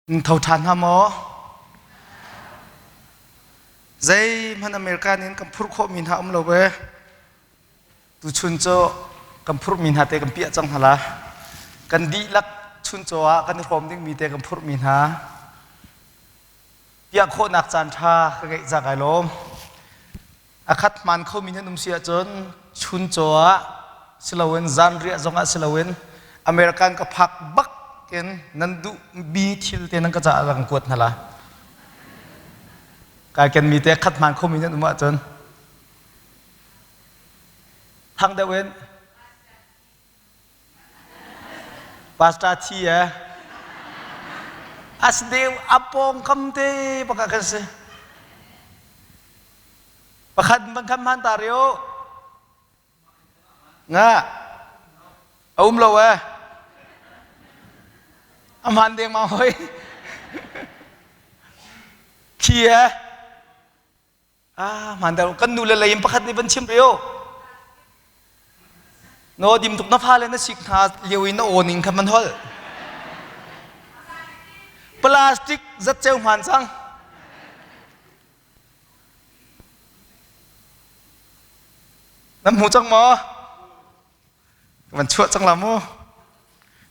Tho ṭhan hna maw? Zeihmanh American in kan phurh khawhmi hna um lo ve. Tuchun cu kan phurhmi hna te kan piah cang hna la. Kan dihlak chuncaw ah kan i hrawm dingmi te kan phurhmi hna. Piah khawhnak caan ṭha ka ngeih ca kai lawm. A khat hmaan khomi nan um si ahcun chuncaw ah siloin zanriah zongah siloin American ka phak bak in nan duhmi thil te nan ka caah rak kuat hna la. Kai kenmi te khat hmaan khomi nan um ahcun thang deuh in Pastor thi eh as deu a pawngkam te baka kan si. Pakhat ban khan hman ta rio. Nga a um lo eh. A hman deng ma hoi. Khi eh. Ah, hmaan deuh. Kan nu le lei in pakhat nih van chim rih u. No dim tuk na fale na sik hna lio in na aw ning kha man holh. Plastic zatceu hmaan cang. Nan hmu cang maw? Van chuah cang la mu.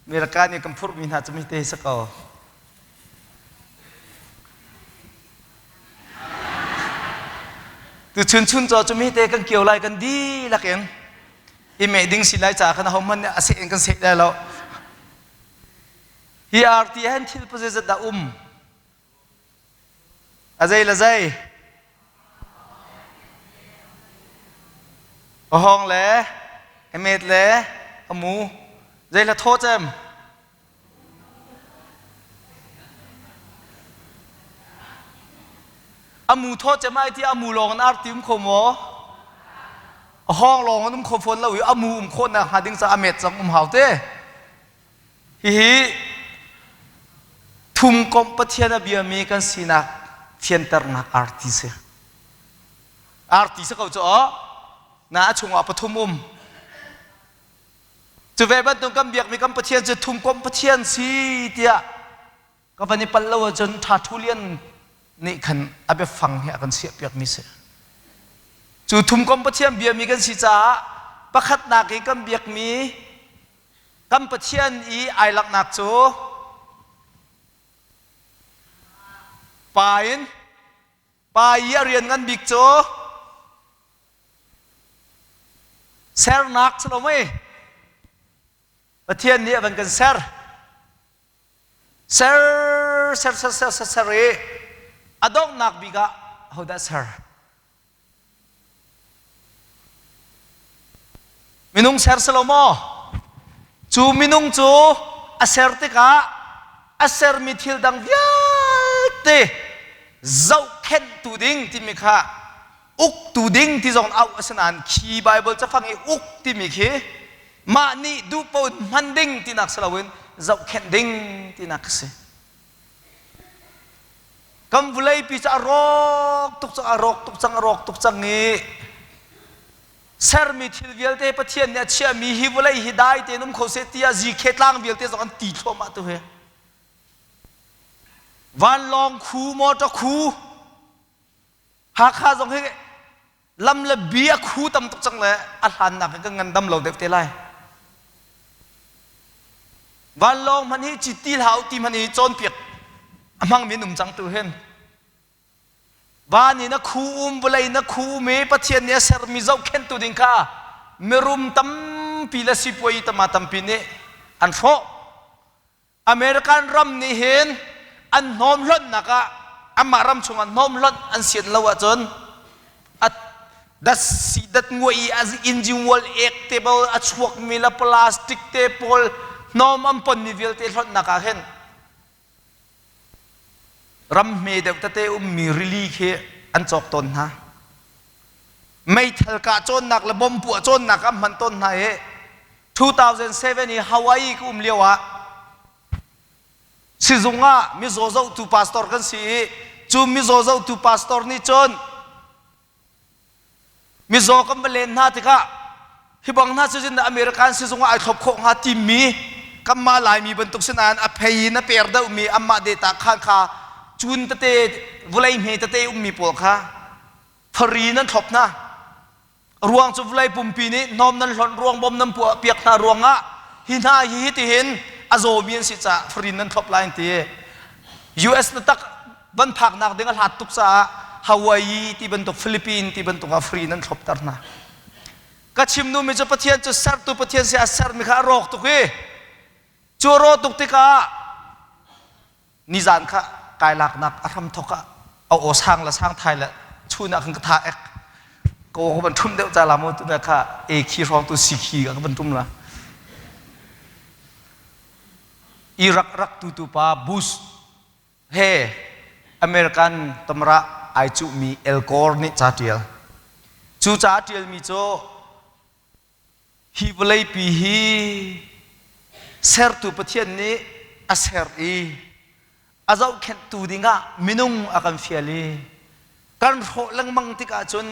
America nih kan phurhmi hna cu mi te si ko. Tu chun chun caw cu mi te kan kio lai kan dihlak in i meh ding si lai caah khan ahohmanh nih a seh in kan seh lai lo. Hi arti hen thil pazeizat dah um? A zei le zei? A hawng le a met le a mu. Zei hla thaw cem? A mu thaw cem ai ti a mu lawng in arti um kho maw? A hawng lawng in um kho fawn lo i a mu um khawh nak hnga ding caah a met zong um hau te. Hihi thumkomh Pathian a biami kan sinak fianternak arti si. Arti si ko cu aw. Na a chungah pathum um. Cu ve bantuk kan biakmi kan Pathian cu thumkomh Pathian si tiah ka van i pal lo ahcun ṭha ṭhu lian nih khan a biafang hi a kan siahpiakmi si. Cu thumkomh Pathian biami kan si caah pakhatnak i kan biakmi Kan Pathian i ai langhnak cu pa in pa i a rian ngan bik cu sernak si lo mei Pathian nih a van kan ser ser ser ser ser ser ser i a donghnak bik ah hodah ser Minung ser si lo maw? Cu minung cu a ser tikah a sermi thil dang vialte zohkhenhtu ding timi kha uktu ding ti zong auh a si nain khi Baibal cafang i uk timi khi mah nih duh paoh in hman ding tinak si loin zohkhenh ding tinak a si. Kan vawleipi cu a rawk tuk cang, a rawk tuk cang, a rawk tuk cang i sermi thil vialte Pathian nih a chiahmi hi vawlei hi dai tein um kho seh tiah zikhe tlang vialte zong an ti thluahmah tu hi. Vanlawng khu, motor khu, Hakha zong hi lam le bi a khu tam tuk cang le a hlannak hi kan ngandam lo deuh te lai. Vanlawng hmanh hi citi hlah u ti hmanh hi cawnpiak a hmangmi an um cang tu hin. Van in a khu um, vawlei in a khu um i Pathian nih a sermi zohkhenhtu ding kha mirum tampi le sipuai tama tampi nih an hrawh. American ram nih hin an hnawm hlonhnak ah amah ram chungah hnawm hlonh an sian lo ahcun a dat si dat nguai i engine wall ek te bal a chuakmi le plastic te pawl hnawm an ponmi vialte hlonhnak ah hin ram hme deuh tete ummi rili khi an cawk tawn hna. Meithal kah cawnnak le bom puah cawnnak ah hman tawn hna i 2007 i Hawaii ka um lio ah sizung ah mizaw zohtu pastor kan si i cu mizaw zohtu pastor nih cun mizaw kan va len hna tikah hi bang hna cu zin American sizung ah ai thlop khawh hnga timi Kanmah Laimi bantuk si nain a phei in a per deuhmi anmah data khan kha cun tete vawlei hme tete ummi pawl kha thari nan thlop hna. Ruang cu vawlei pumpi nih hnawm nan hlonh ruang bom nan puah piak hna ruangah hi hna hi hitihin a zawmi an si caah farin nan thlop lai an ti. US na tak van phaknak ding a hlat tuk caah Hawaii ti bantuk Philippines ti bantuk ah free nan thlopter hna. Ka chim duhmi cu Pathian cu sertu Pathian si a sermi kha a rawk tuk i cu a rawh tuk tikah nizan kha kai laknak a hram thok ah a aw sang le sang thai le chun ah khan ka tha ek ka aw ka van ṭhum deuh ca la mu tu kha e khi hrawng tu si khi ka van ṭum la Iraq rak tutu pa Bush he American tamra ai cuhmi Al Gore nih ca ṭial cu ca ṭialmi cu Hi vawleipi hi sertu Pathian nih a ser i a zohkhenhtu dingah minung a kan fial i kan hrawh lengmang tikah cun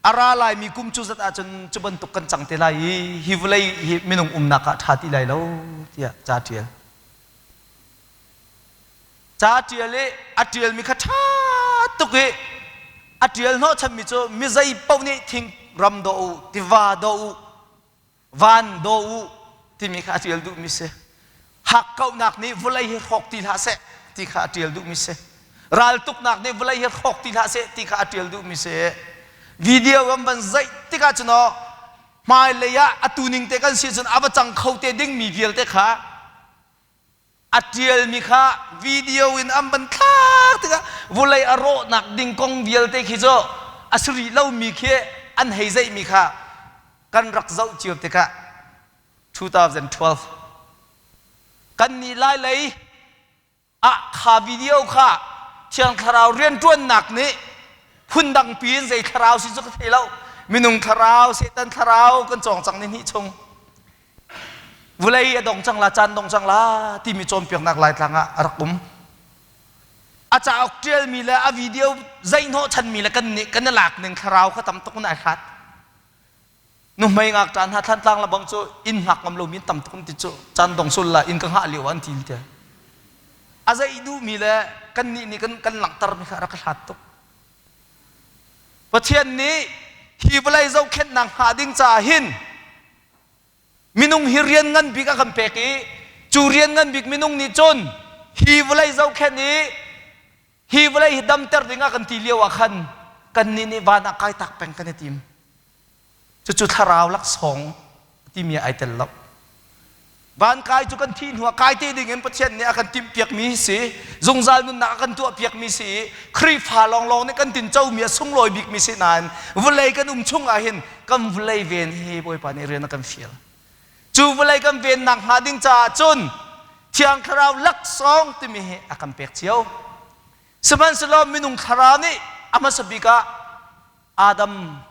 a ra laimi kum cu zat ahcun cu bantuk kan cang te lai i hi vawlei hi minung umnak ah ṭha ti lai lo tiah ca ṭial. Ca ṭial i a ṭialmi kha ṭha tuk i a ṭial hnawhchanmi cu mi zei paoh nih thing ram daw u, tiva daw u, van daw u timi kha a ṭial duhmi si. Hakkauhnak nih vawlei hi hrawk ti hlah seh ti kha a ṭial duhmi si. Raltuknak nih vawlei hi hrawk ti hlah seh ti kha a ṭial duhmi si. Video kan van zeih tikah cun aw hmailei ah atu ning te kan si cun a va cang kho te dingmi vialte kha a ṭialmi kha video in an van thlak tikah vawlei a rawhnak ding kong vialte khi cu a si rih lomi khi an hei zeihmi kha kan rak zoh cio tikah 2012 kan nih lai lei ah kha video kha Thiang Thlarau rianṭuannak nih phundang piin zei thlarau si cu ka thei lo minung thlarau Satan thlarau kan cawng cang ni hnih chung Vulei a dong cang la, caan dong cang la timi cawnpiaknak Laitlang ah a rak um. A cauk ṭialmi le a video zeihnawh chanmi le kan nih kan i lak ning thlarau kha tam tuk in ai hlat. Nuhmei ngakṭa hna Thlantlang le bang cu inn hngak ngam lomi tam tuk ti cu caan dong sul la inn ka hngah lio an ti te. A zeih duhmi le kan nih nih kan kan langhtermi kha rak hlat tuk. Pathian nih hi vawlei zohkhenhnak hnga ding caah hin Minung hi rian ngan bik a kan pek i cu rian ngan bik minung nih cun hi vawlei zohkhenh i hi vawlei hi damter ding ah kan ti lio ah khan kannih nih van ah kai tak peng kan i tim. Cucu thlarau laksawng timi ai tel lo. Van kai cu kan thih hnu ah kai te ding in Pathian nih a kan timhpiakmi si, zungzal nunnak a kan tuahpiakmi si i Khrihfa lawnglawng nih kan tincomi a sunglawi bikmi si nain vawlei kan um chung ah hin kan vawlei ven hi Bawipa nih rian a kan fial. Cu vawlei kan vennak hnga ding caah cun Thiang Thlarau laksawng timi hi a kan pek cio. Sihmanhsehlaw minung thlarau nih a hmasa bik ah Adam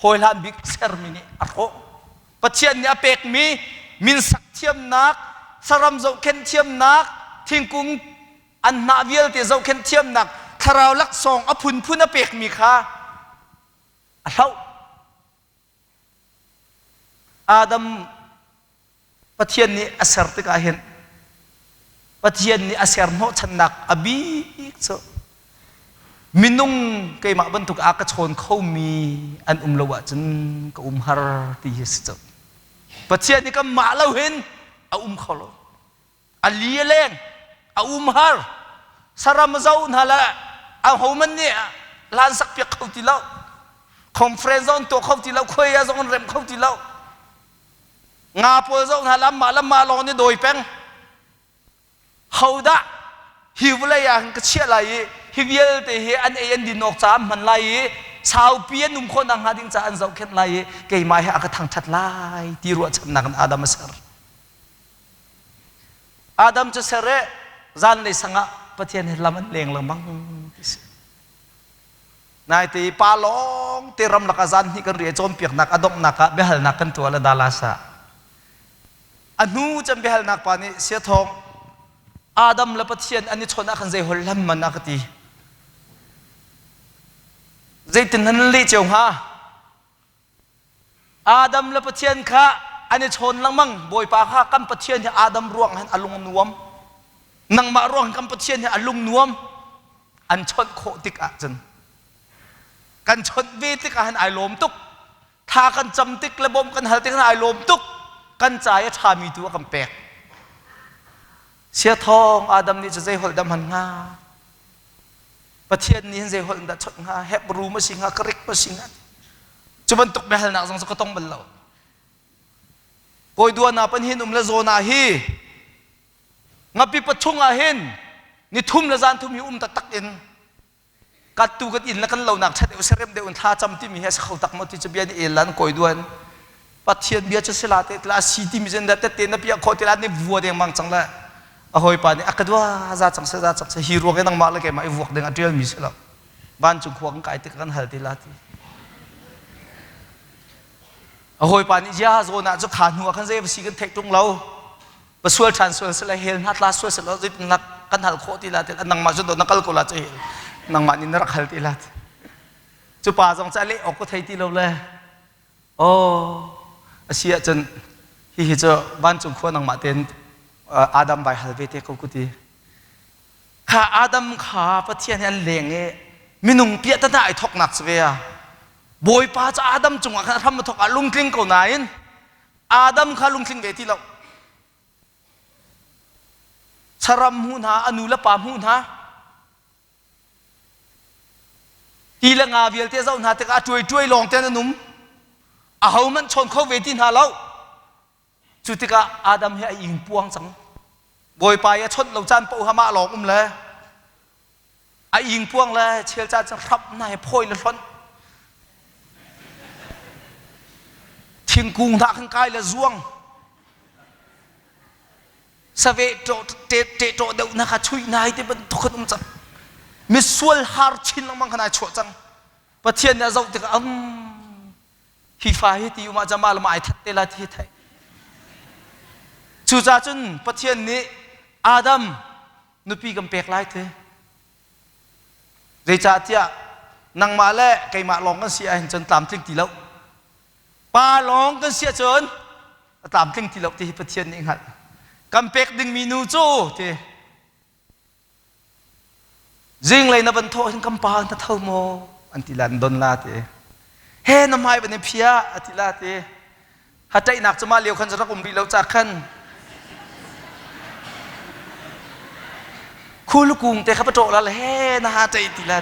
hawihlan bik sermi nih a hrawh. Pathian nih a pekmi minsak thiamnak, saram zohkhenh thiamnak, thingkung an hnah vialte zohkhenh thiamnak, thlarau laksawng a phunphun a pekmi kha a hloh. Adam Pathian nih a ser tikah hin Pathian nih a ser hnawhchannak a bik cu minung keimah bantuk a ka chawn khomi an um lo ahcun ka um har ti hi si cu. Pathian nih kanmah lo hin a um kho lo. A li a leng, a um har. Saram zo hna le a homan nih hlan sak piak kho ti lo. Conference zong tuah kho ti lo, khuai ah zong an rem kho ti lo. Nga pawl zoh hna lamah lamah lawng nih dawi peng. Hodah hi vawlei ah hin ka chiah lai i hi vialte hi an ei an din awk caah an hman lai i saupi an um khawh nakhnga ding caah an zohkhenh lai i keimah hi a ka thangṭhat lai ti ruahchannak in Adam a ser. Adam cu ser i zanlei sang ah Pathian he lam an leng lengmang ti si. Naite i pa lawng te ramlak ah zan hnih kan ri i cawnpiaknak a donghnak ah biahalnak kan tuah le Dallas ah. A hnu cem biahalnak pa nih siathawng Adam le Pathian an i chawnh ah khan zei holh hlam man a ka ti. Zeitin nan leh cio hnga? Adam le Pathian kha an i chawn lengmang Bawipa kha kan Pathian hi Adam ruang hin a lung nuam nangmah ruang kan Pathian hi a lung nuam an chawnh khawh tik ahcun kan chawnh ve tik ah hin ai lawm tuk thla kan cam tik le bawmh kan hal tik ah ai lawm tuk kan ca i a ṭhami tu a kan pek Siathawng Adam nih cu zei holh dah hman hnga Pathian nih hin zei holh dah chawnh hnga Hebrew ma si hnga Greek ma si hnga cu bantuk biahalnak zong cu ka tong bal lo Kawi duana pan hin um le zawn ah hi ngapi pathung ah hin ni thum le zan thum hi um taktak in kat tu kan inn le kan lonak ṭhat deuh serem deuh in thla cam timi hi a si kho tak maw ti cu bia ni el lan kawi duan Pathian bia cu sila te tla si timi cun tette na piah khawh ti la ni vua dengmang cang le a hawipa nih a ka dua za cang se za cang se hi ruang i nangmah le keimah i vuak ding a ṭial mi si lo vancung khua kan kai tik kan hal ti la ti a hawipa nih zia zawn ah cu kha hnu ah khan zei si kan theih ṭung lo pasual ṭhan sual sila hel hna tla sual sila zeitin nak kan hal khawh ti la ti nangmah cu na kal ko la cu hel nangmah nih na rak hal ti la cu pa zong cu a leh awk ko thei ti lo le Oh, a si ahcun hihi cu vancung khua nangmah tein Adam vai hal ve te ko ku ti. Kha Adam kha Pathian he an leng i minung piahtana ai thoknak si ve a. Bawipa cu Adam cungah khan hram a thok ah lungtling ko nain Adam kha lungtling ve ti lo. Saram hmu hna, a nu le pa hmu hna, Ti le nga vialte zoh hna tikah a tuai-tuai lawng te an um. Ahohmanh chawn kho ve ti hna lo. Cu tikah Adam hi a ing puang cang. Bawipa i a chawnh lo caan paoh mah lawng um le a ing puang le chel caan cu hrap hna he phawi le hlonh. Thingkung hna khan kai le zuang. Saveh ṭeh deuh na kha chuih nai ti bantuk khan um cang. Misual har chin lengmang khan ai chuah cang. Pathian nih a zoh tikah um hi fa hi ti um ah jama lama ai that te la ti hi theih. Cucaah cun Pathian nih Adam nupi kan pek lai ti. Zeicahtiah nangmah le keimah lawng kan si ahhin cun tlamtling ti lo. Pa lawng kan si ahcun a tlamtling ti lo ti hi Pathian nih hngalh. Kan pek dingmi nu cu ti zinglei na van thawh hin kan pa na tho maw an ti la an don la ti he na hmai van i phia a ti la ti ha ṭaihnak cu mah lio khan rak um rih lo ca khan khulu kung te kha va ṭawh la le he na ha ṭaih ti la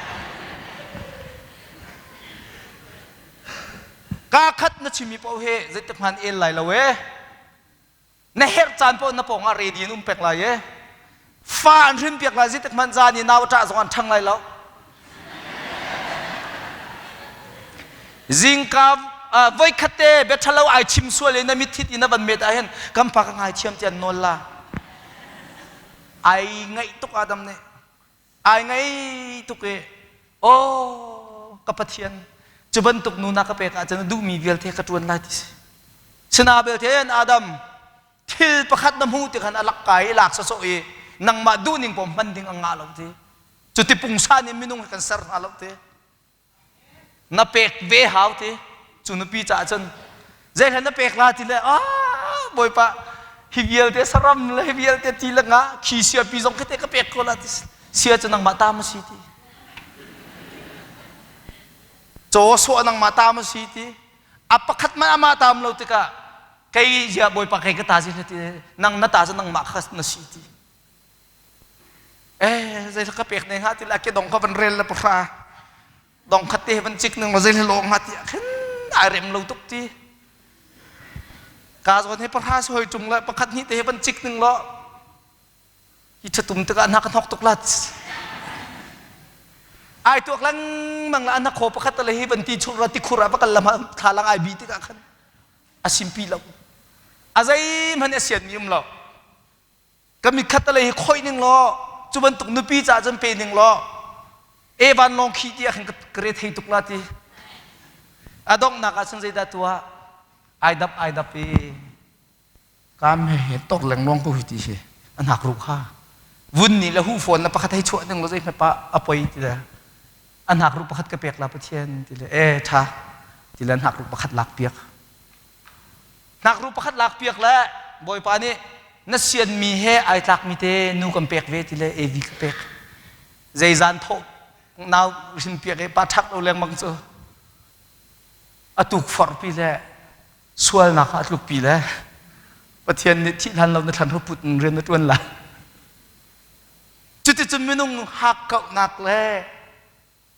Kaa khat na chimmi paoh hi zeitik hmanh el lai lo ee. Na herh caan paoh na pawng ah ready in um pek lai ee. Fa an hrin piak lai zeitik hmanh zan i nau a ṭah zong an ṭhang lai lo. Zingka uh, voikhat te bia ṭhalo ai chim sual i na mitthit i na van met ahhin kan pa ka ngaithiam ti an nawl la. Ai ngaih tuk Adam nih. Ai ngei tuk i aw ka Pathian cu bantuk nu na ka pek ahcun duhmi vialte ka ṭuan lai ti si. Sina belte Adam thil pakhat na hmuh ti khan a lak kai i lak sawsawh i nangmah duhning paoh hman ding a ngah lo ti. Cuti pungsan in minung hi kan ser hna lo ti. Na pek ve hau ti cu nupi caah cun zeihlan na pek la ti le ah bawipa hi vialte saram le hi vialte ti le nga khi siapi zong khi te ka pek ko la ti sia cu nangmah ta ma si ti caw sawh nangmah ta ma si ti a pakhat man amah tam lo tikah kei zia bawipa kei ka ta si ti nang na ta cu nangmah kha na si ti Eh, zei ka pek ne hnga ti la ke dong kha van rel le pahra dong khat te van cik ning lo zei lo hnga ti khin ai rem lo tuk ti ka zawn he pahra si hoi tung le pakhat hnih te van cik ning lo hi thatum tikah na ka hnok tuk lat ai tuak lengmang la na kho pakhat le hi van ti chur ra ti khur ah pakal lam thla lang ai bi tikah khan a simpi lo a zeihmanh a sian mi um lo Ka mit le hi khoih ning law cu bantuk nupi caah cun pe ning law Evan lawng khi ti ah khan ka re thei tuk la ti. A donghnak ah cun zeidah tuah? Ai dap ai dap i kam he he tok lengluang ko hi ti hi a hnak ru kha vun ni le hu fawn na pakhat hei chuah ding lo zei pa a poi ti le a hnak ru pakhat ka pek la pathian ti le e tha ti le hnak ru pakhat lak piak. Hnakruh pakhat lakpiak le Bawipa nih na sianmi he ai tlakmi te nu kan pek ve ti le Evi ka pek. Zeizan thawh nau hrin piak i pa ṭhak lo lengmang cu a tukforhpi le sualnak ah a tlukpi le Pathian nih thih hlan lo na thlan put in rian na ṭuan lai. Cuticun minung hakkauhnak le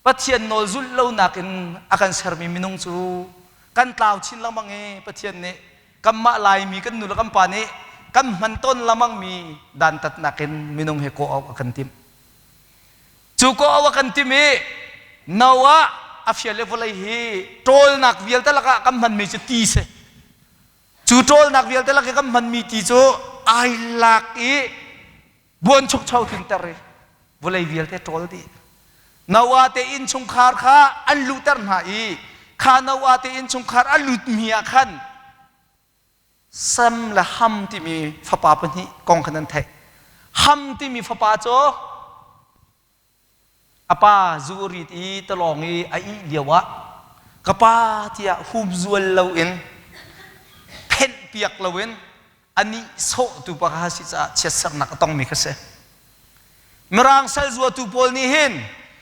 Pathian nawl zulh lonak in a kan sermi minung cu kan tlau chin lengmang i Pathian nih kanmah Laimi kan nu le kan pa nih kan hman tawn lengmangmi dantatnak in minung he kawh auh a kan timh. Cu kawh auh a kan timh i Noah a fial i vawlei hi ṭawlnak vialte lakah kan hmanmi cu ti si. Cu ṭawlnak vialte lak i kan hmanmi ti cu ai lak i buanchukcho tlunter i vawlei vialte ṭawl dih. Noah te innchungkhar kha an luhter hna i kha Noah te innchungkhar a lutmi ah khan Sem le Ham timi fapa pahnih kong khan an theih. Ham timi fapa cu A pa zu a rit i talawng i a ih lioah ka pa tiah humzual loin phenhpiak loin a nihsawhtu pa kha si caah chiatsernak a tongmi kha si. Mirang sal zuatu pawl nih hin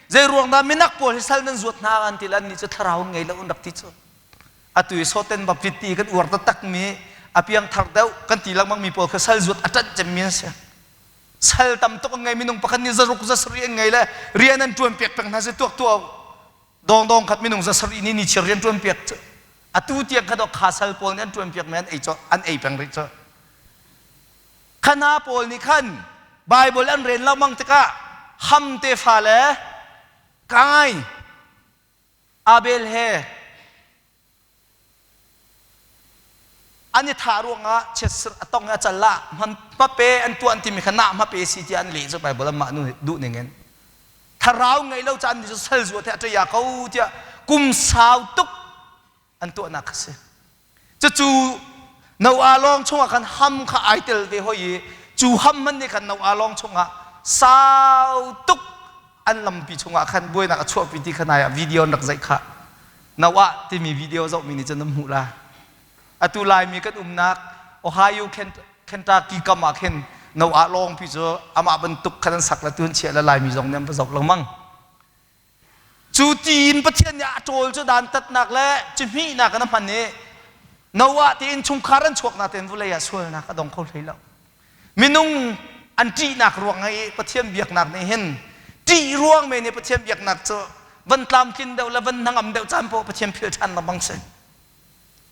zei ruang dah minak pawl hi sal nan zuat hna an ti le annih cu thlarau ngei lo an rak ti cu. Atu i sawten baptit ti kan uar taktakmi a piangthar deuh kan ti lengmangmi pawl kha sal zuat a ṭanh cemmi an si. Sal tam tuk an ngei minung pakhat nih zaruk zasarih an ngei le rian an ṭuan piak peng hna si tuak tuah dawngdawng khat minung zasarih nih nichiar rian ṭuan piak cu atu tiang kha kha sal pawl nih an ṭuan piak mi an ei an ei peng rih cu khana pawl nih khan Bible an rel lengmang tikah Ham tefa le Kai Abel he An i thah ruangah chiatserh a tong i a cal ah hmape an tuah an timi kha nah hmape si tiah an leh cu Baibal anmah nu duh ning in. Thlarau ngeih lo caan ni cu sal zuat he a ṭaya ko tiah kum sau tuk an tuahnak kha si. Cucu Noah lawng chungah khan ham kha ai tel ve hoi i cu ham hmanh nih khan Noah lawng chungah sau tuk an lampi chungah khan buainak a chuahpi ti kha nai ah video an rak zeih khah. Noah timi video zohmi nih cun nan hmuh la. Atu Laimi kan umnak Ohio Kentucky kam ah khin Noah lawngpi cu amah bantuk khan an sak le tu an chiah le Laimi zong nih an va zoh lengmang. Cu tiin Pathian nih a ṭawl cu dantatnak le cihmihnak in a hman i Noah ti innchungkhar an chuaknak tein vulei ah sualnak a dong kho hlei lo. Minung an ṭihnak ruang i Pathian biaknak nih hin ṭih ruang men i Pathian biaknak cu van tlamtlin deuh le van hnangam deuh caan poah Pathian phil ṭhan lengmang si.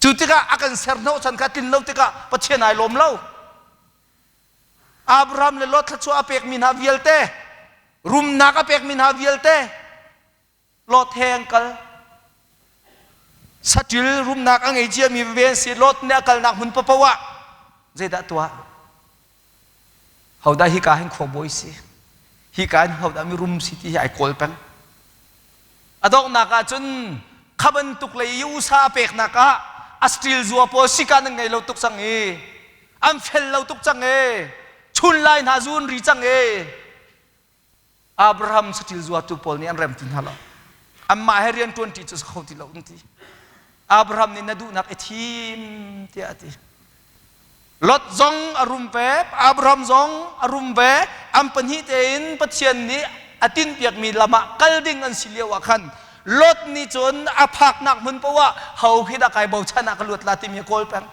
Cu tikah a kan ser hnawhchan kha tlin lo tikah Pathian ai lawm lo. Abraham le Lot thluachuah a pekmi hna vialte, rumnak a pekmi hna vialte, Lot he an kal. Saṭil rumnak a ngei ciami veve an si. Lot nih a kalnak hmun paoh ah zeidah tuah? Hodah hika hin khuabawi si? Hika hin hodah mirum si ti hi ai kawl peng. A donghnak ah cun kha bantuk lei i usa a peknak ah a saṭil zua pawl sika nan ngei lo tuk cang i an fel lo tuk cang e chun lai hna zu an ri cang e Abraham saṭil zuatu pawl nih an rem ti hna lo. Anmah he rian ṭuanṭi cu si kho ti lo an ti. Abraham nih na duhnak i thim tiah a ti. Lot zong a rum ve, Abraham zong a rum ve. An pahnih tein Pathian nih a tinhpiakmi lam ah kal ding an si lio ah khan Lot nih cun a phaknak hmun paoh ah ho khi dah kai bochan ah ka luat la timi a kawl peng.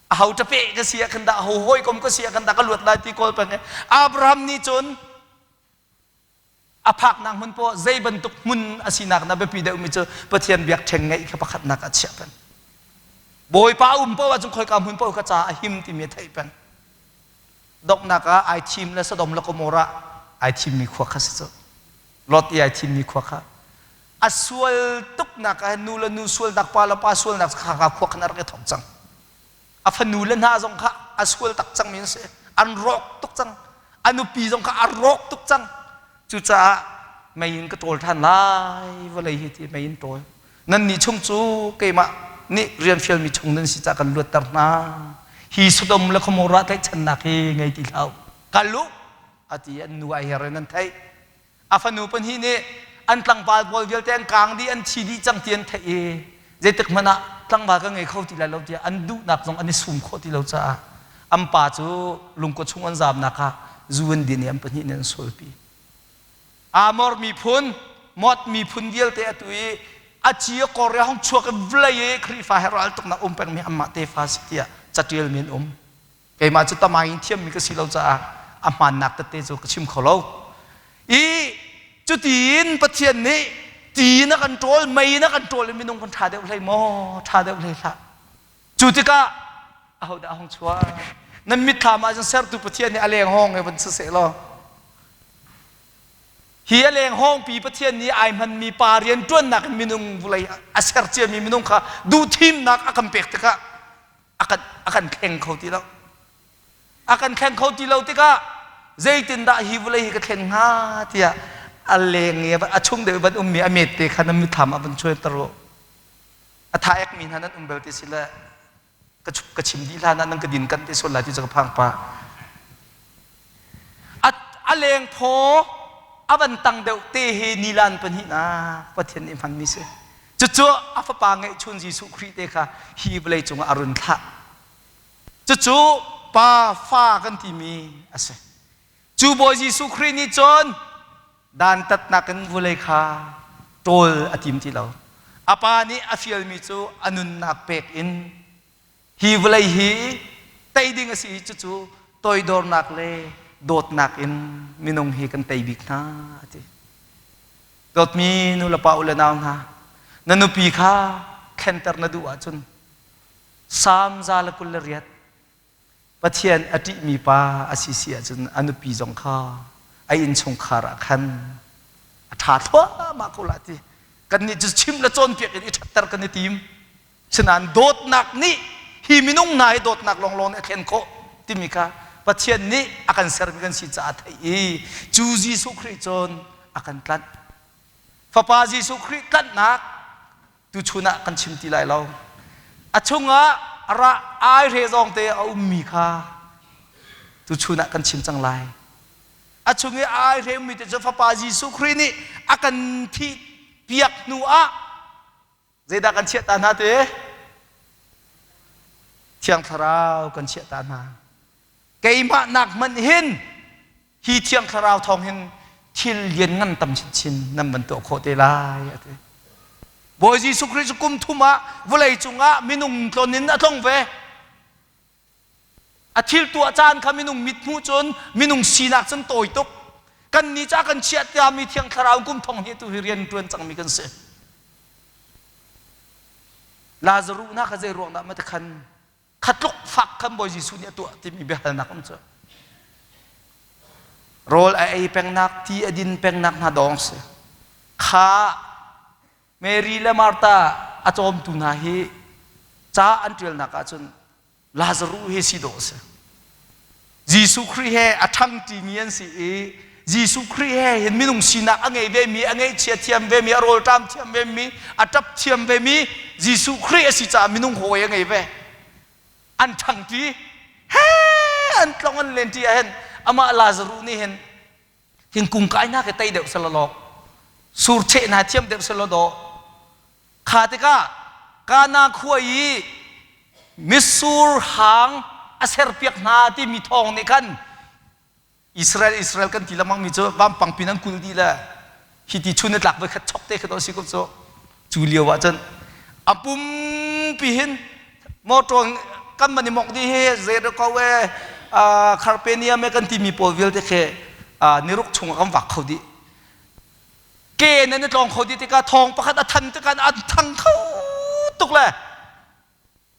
Aho ṭape ka si ah khan dah, aho hawikom ka si ah khan dah ka luat lai ti kawl peng i Abraham nih cun a phaknak hmun poah zei bantuk hmun a sinak na biapi deuhmi cu Pathian biakṭheng ngeih kha pakhatnak ah chiah peng. Bawipa um paoh ahcun khoika hmun paoh ka caah a him timi a theih peng. Donghnak ah ai thim le Sodom le Gomorrah ai thimmi khua kha si cu. Lot i ai thimmi khua kha. A sual tuknak ah nu le nu sualnak, pa le pa sualnak kha kha khua khan a rak i thawk cang. A fanu le hna zong kha a sual tak cangmi an si. An rawk tuk cang. A nupi zong kha a rawk tuk cang. Cucaah mei in ka ṭawl ṭhan lai vawlei hi ti mei in ṭawl. Nannih chung cu keimah nih rian fialmi chung nan si caah kan luatter hna. Hi Sodom le Gomorrah tlaihchannak hi ngei ti hlah u. Kal u, a ti an nu ai her in an theih. A fanu pahnih nih an tlangval pawl vialte an kaang dih, an thi dih cang ti an theih i zeitik hmanh ah. tlangval ka ngei kho ti lai lo tiah an duhnak zong an i sum khawh ti lo caah an pa cu lungkua chung an zamnak ah zu an din i an pahnih nih an sualpi. Amor miphun, Mot miphun vialte atu i a ci a kor i a hung chuak i vawlei i Khrihfa he raltuknak um pengmi anmah tefa si tiah catialmi an um. Keimah cu tamai in thiammi ka si lo caah a hmaannak tete cu ka chim kho lo. I cutiin Pathian nih ti in a kan ṭawl, mei in a kan ṭawl i minung kan ṭha deuh hlei maw? Ṭha deuh hlei hlah. Cu tikah ahodah a hung chuak? Nan mitthlam ah cun sertu Pathian nih a leng hawng he van si seh law Hi a leng hawngpi Pathian nih ai hmanmi pa rianṭuannak in minung vulei a ser ciami minung kha duhthimnak a kan pek tikah a kan, a kan thleng kho ti lo. A kan thleng kho ti lo tikah zeitindah hi vulei hi ka thlen hnga tiah a leng i a chung deuh van ummi a met te kha nan mitthlam ah van chuanter u. A tha ekmi hna nan um bel ti si le ka ka chim dih hlan ah nan ka din kan te sual lai ti cu ka phang pah. A, a leng phaw a van tang deuh te hi nilan pahnihnak Pathian nih hmanmi si. Cucu a fapa ngeihchun Jesuh Khrih te kha hi vawlei cungah a run thlah. Cucu pa fa kan timi a si. Cu Bawi Jesuh Khrih nih cun dantatnak in vulei kha ṭawl a tim ti lo. A pa nih a fialmi cu a nunnak pek in hi vawlei hi tei ding a si i cucu toidornak le dawtnak in minung hi kan tei bik hna a ti. Dawtmi nu le pa u le nau hna, na nupi kha thlenter na duh ahcun Salm 128 Pathian a ṭihmi pa a si si ahcun a nupi zong kha a innchungkhar ah khan a ṭha thluahmah ko la ti. Kannih cu chim le cawnpiak in i ṭhatter kan i tim. Sinain dawtnak nih hi minung hna hi dawtnak lawnglawng nih a thlen khawh timi kha Pathian nih a kan sermi kan si caah a theih i cu Jesuh Khrih cun a kan tlanh. Fapa Jesuh Khrih tlanhnak tuchun ah kan chim ti lai lo. A chungah ra aihre zawng te a ummi kha tuchun ah kan chim cang lai. A chung i aihre ummi te cu Fapa Jesuh Khrih nih a kan thih piak hnu ah zeidah kan chiah ta hna te? Thiang Thlarau kan chiah ta hna. Keimah nak hmanh hin hi Thiang Thlarau thawng hin thil lianngan tam chinchin nan van tuah khawh te lai a ti. Bawi Jesuh Khrih cu kum thum ah vawlei cungah minung tlon in a tlong ve. A thil tuah caan kha minung mit hmuh cun minung sinak cun tawi tuk. Kan ni ca kan chiah tiami Thiang Thlarau kum thong hi tu hi rian tuan cangmi kan si. Lazaruh na kha zei ruang dah ma ti khan kha tluk fak khan Bawi Jesuh nih a tuah timi biahalnak um cu rawl a ei pengnak ti a din pengnak hna dawng si kha Mary le Martha a cawmtu hna hi ca an ṭialnak ahcun Lazaruh hi si dawh a si Jesuh Khrih he a ṭhangṭimi an si i Jesuh Khrih he hin minung sinak a ngei vemi, a ngaihchia thiam vemi, a rawlṭam thiam vemi, a ṭap thiam vemi Jesuh Khrih a si caah minung hawi a ngei ve. An ṭhangṭi. He an tlong an lenṭi ah hin amah Lazaruh nih hin thingkung kainak hi tei deuh selaw law sur cheh hna thiam deuh selaw dawh Kha tikah Kana khua i mitsur hang a serpiak hna timi thawng nih khan Israel Israel kan ti lengmang mi cu vampang pin an kulh dih le hi ti chun ni tlak voi khat chok te kha to si ko cu cu lio ah cun a pumpi hin motor kan man i mok dih hi zei ko e kharpeniam e kan timi pawl vialte khi niruk chung ah kan vak kho dih Ke nan i tlawng kho dih tikah thawng pakhat a than tikah an thang kho tuk le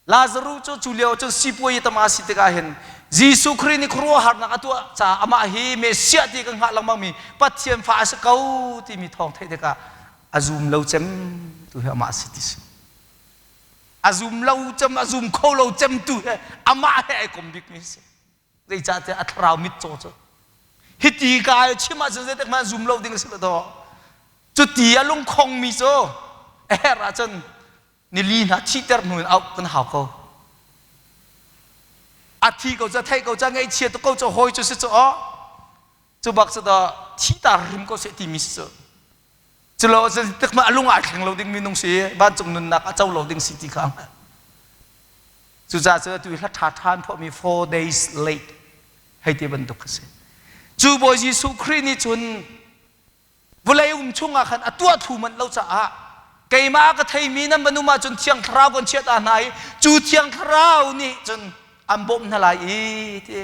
Lazaruh cu cu lio cun sipuai tama si tikah hin Jesuh Khrih nih khuaruahharnak a tuah caah amah hi Messiah ti kan hngah lengmang mi Pathian fa a si ko timi thawng theih tikah a zum lo cem tu hi amah si ti si. A zum lo cem a zum kho lo cem tu he amah he ai kom bik mi si. Zeicahtiah a thlarau mitcaw cu hiti ka chim ahcun zeitik hmanh zum lo ding a si lo dawh. Cuti a lungkhongmi cu a herh ahcun nili hna thihter hnu in auh kan hau ko. A thi ko cu theih ko cu ngaihchia tuk ko cu hawi cu si cu aw cu bak cu dah thita rim ko seh timi si cu. Culo zeitik hmanh a lung ai thleng lo ding minung si vancung nunnak a co lo ding si ti kha a hngalh. Cucaah cu atu hla ṭha ṭha an phuahmi 4 days late hei ti bantuk kha si. Cu Bawi Jesuh Khrih nih cun vawlei um chungah khan a tuah thlu manh lo caah keimah a ka theimi nan van um ahcun Thiang Thlarau kan chiah ta hna i cu Thiang Thlarau nih cun an bawmh hna lai i ti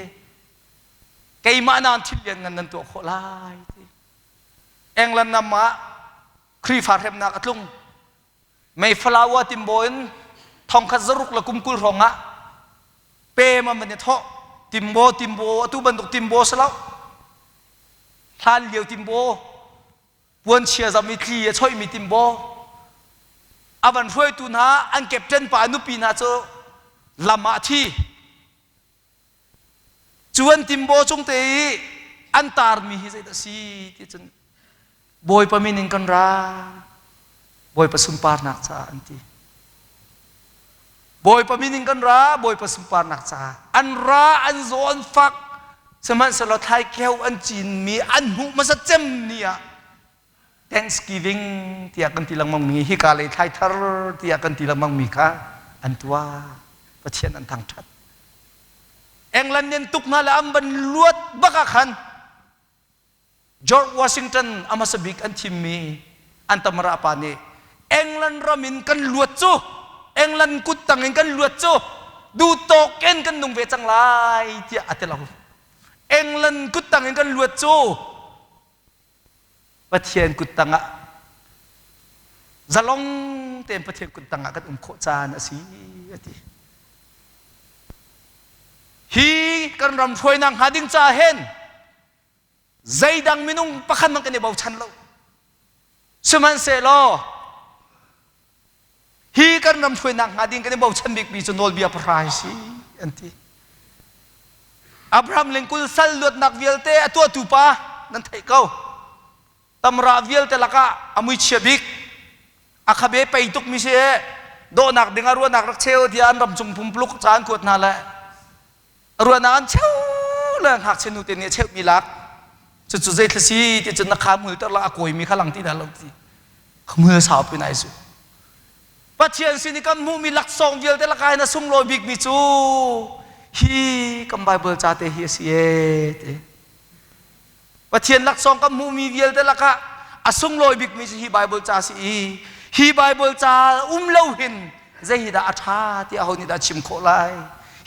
keimah nan thil lianngan nan tuah khawh lai ti England ram ah Khrihfa hremnak a tlung Mayflower timbaw in thongkhat zaruk le kum 20 hrawng ah pem an van i thawh timbaw timbaw atu bantuk timbaw si lo hlan lio timbaw puanchia zam i tli a choihmi timbaw a van hruaitu hna an captain pa nupi hna cu lam ah a thi Cu an timbaw cung te i an tarmi hi zeidah a si ti cun Bawipa min in kan ra Bawipa sunparnak caah an ti. Bawipa min in kan ra Bawipa sunparnak caah an ra an zaw an fak sihmanhsehlaw thlaikeu an cinmi an hmuh hmasa cem ni ah Thanksgiving tiah kan ti lengmang mi hika lei thlai thar tiah kan ti lengmang mi kha an tuah Pathian an thangṭhat England nih an tuk hna le an van luat bak ah khan George Washington a hmasa bik an thimmi an tamara pa nih England ram in kan luat cu England kut tang in kan luat cu duhtawk in kan nung ve cang lai tiah a ti lo England kut tang in kan luat cu Pathian kut tangah zalong tein Pathian kut tangah kan um khawh caan a si a ti. Hi kan ram hruainak hnga ding caah hin zeidang minung pakhat hmanh kan i bochan lo. Sihmanhsehlaw Hi kan ram hruainak hnga ding kan i bochan bikmi cu nawlbia pahra hi si an ti. Abraham Lincoln sal luatnak vialte a tuahtu pa nan theih ko. Tamra vialte lakah a muichia bik a khabe pei tukmi si dawhnak ding ah ruahnak rak cheu tiah an ram cung pumpuluk ca an kuat hna le ruahnak an cheu le ngakchia nu te nih a cheuhmi lak cucu zeithla si ti cun na kha hmul ter la a kawimi kha lang ti dah lo ti hmul sau pin ai su Pathian sin i kan hmuhmi laksawng vialte lakah hin a sunglawi bikmi cu hi kan Bible ca te hi a si e ti Pathian laksawng kan hmuhmi vialte lakah a sunglawi bikmi cu hi Bible ca a si i hi Bible ca um lo hin zei hi dah a ṭha ti aho nih dah chim khawh lai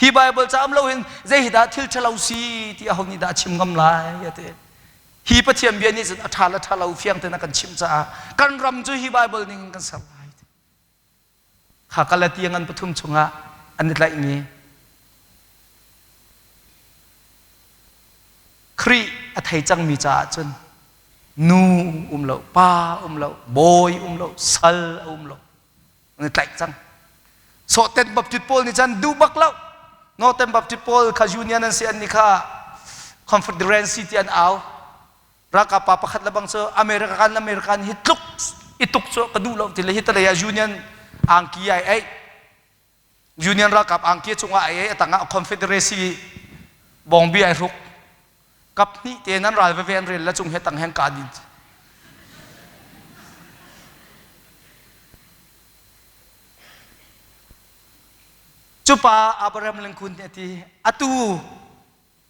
hi Bible ca um lo hin zei hi dah thil ṭhalo si ti aho nih dah chim ngam lai a ti hi Pathian bia nih cun a ṭha le ṭha lo fiang tein a kan chimh caah kan ram cu hi Bible ning in kan ser lai Kha Galatia ngan pathum chungah an i tlaihmi Khrih a thei cangmi caah cun nu um lo, pa um lo, bawi um lo, sal a um lo. An i tlaih cang. Sawhten Baptist pawl nih cun duh bak lo. Northern Baptist pawl kha union an si an nih kha Confederacy ti an au. Ralkap pa pakhat le bang cu American American hi tluk i tuk cu ka duh lo ti le hi talei ah Union angki ai ei Union ralkap angki cungah ai ei a tangah Confederacy bawngbi ai hruk kap hnih te nan ral veve an rel la cung he tang heng ka din cu pa Abraham Lincoln nih a ti atu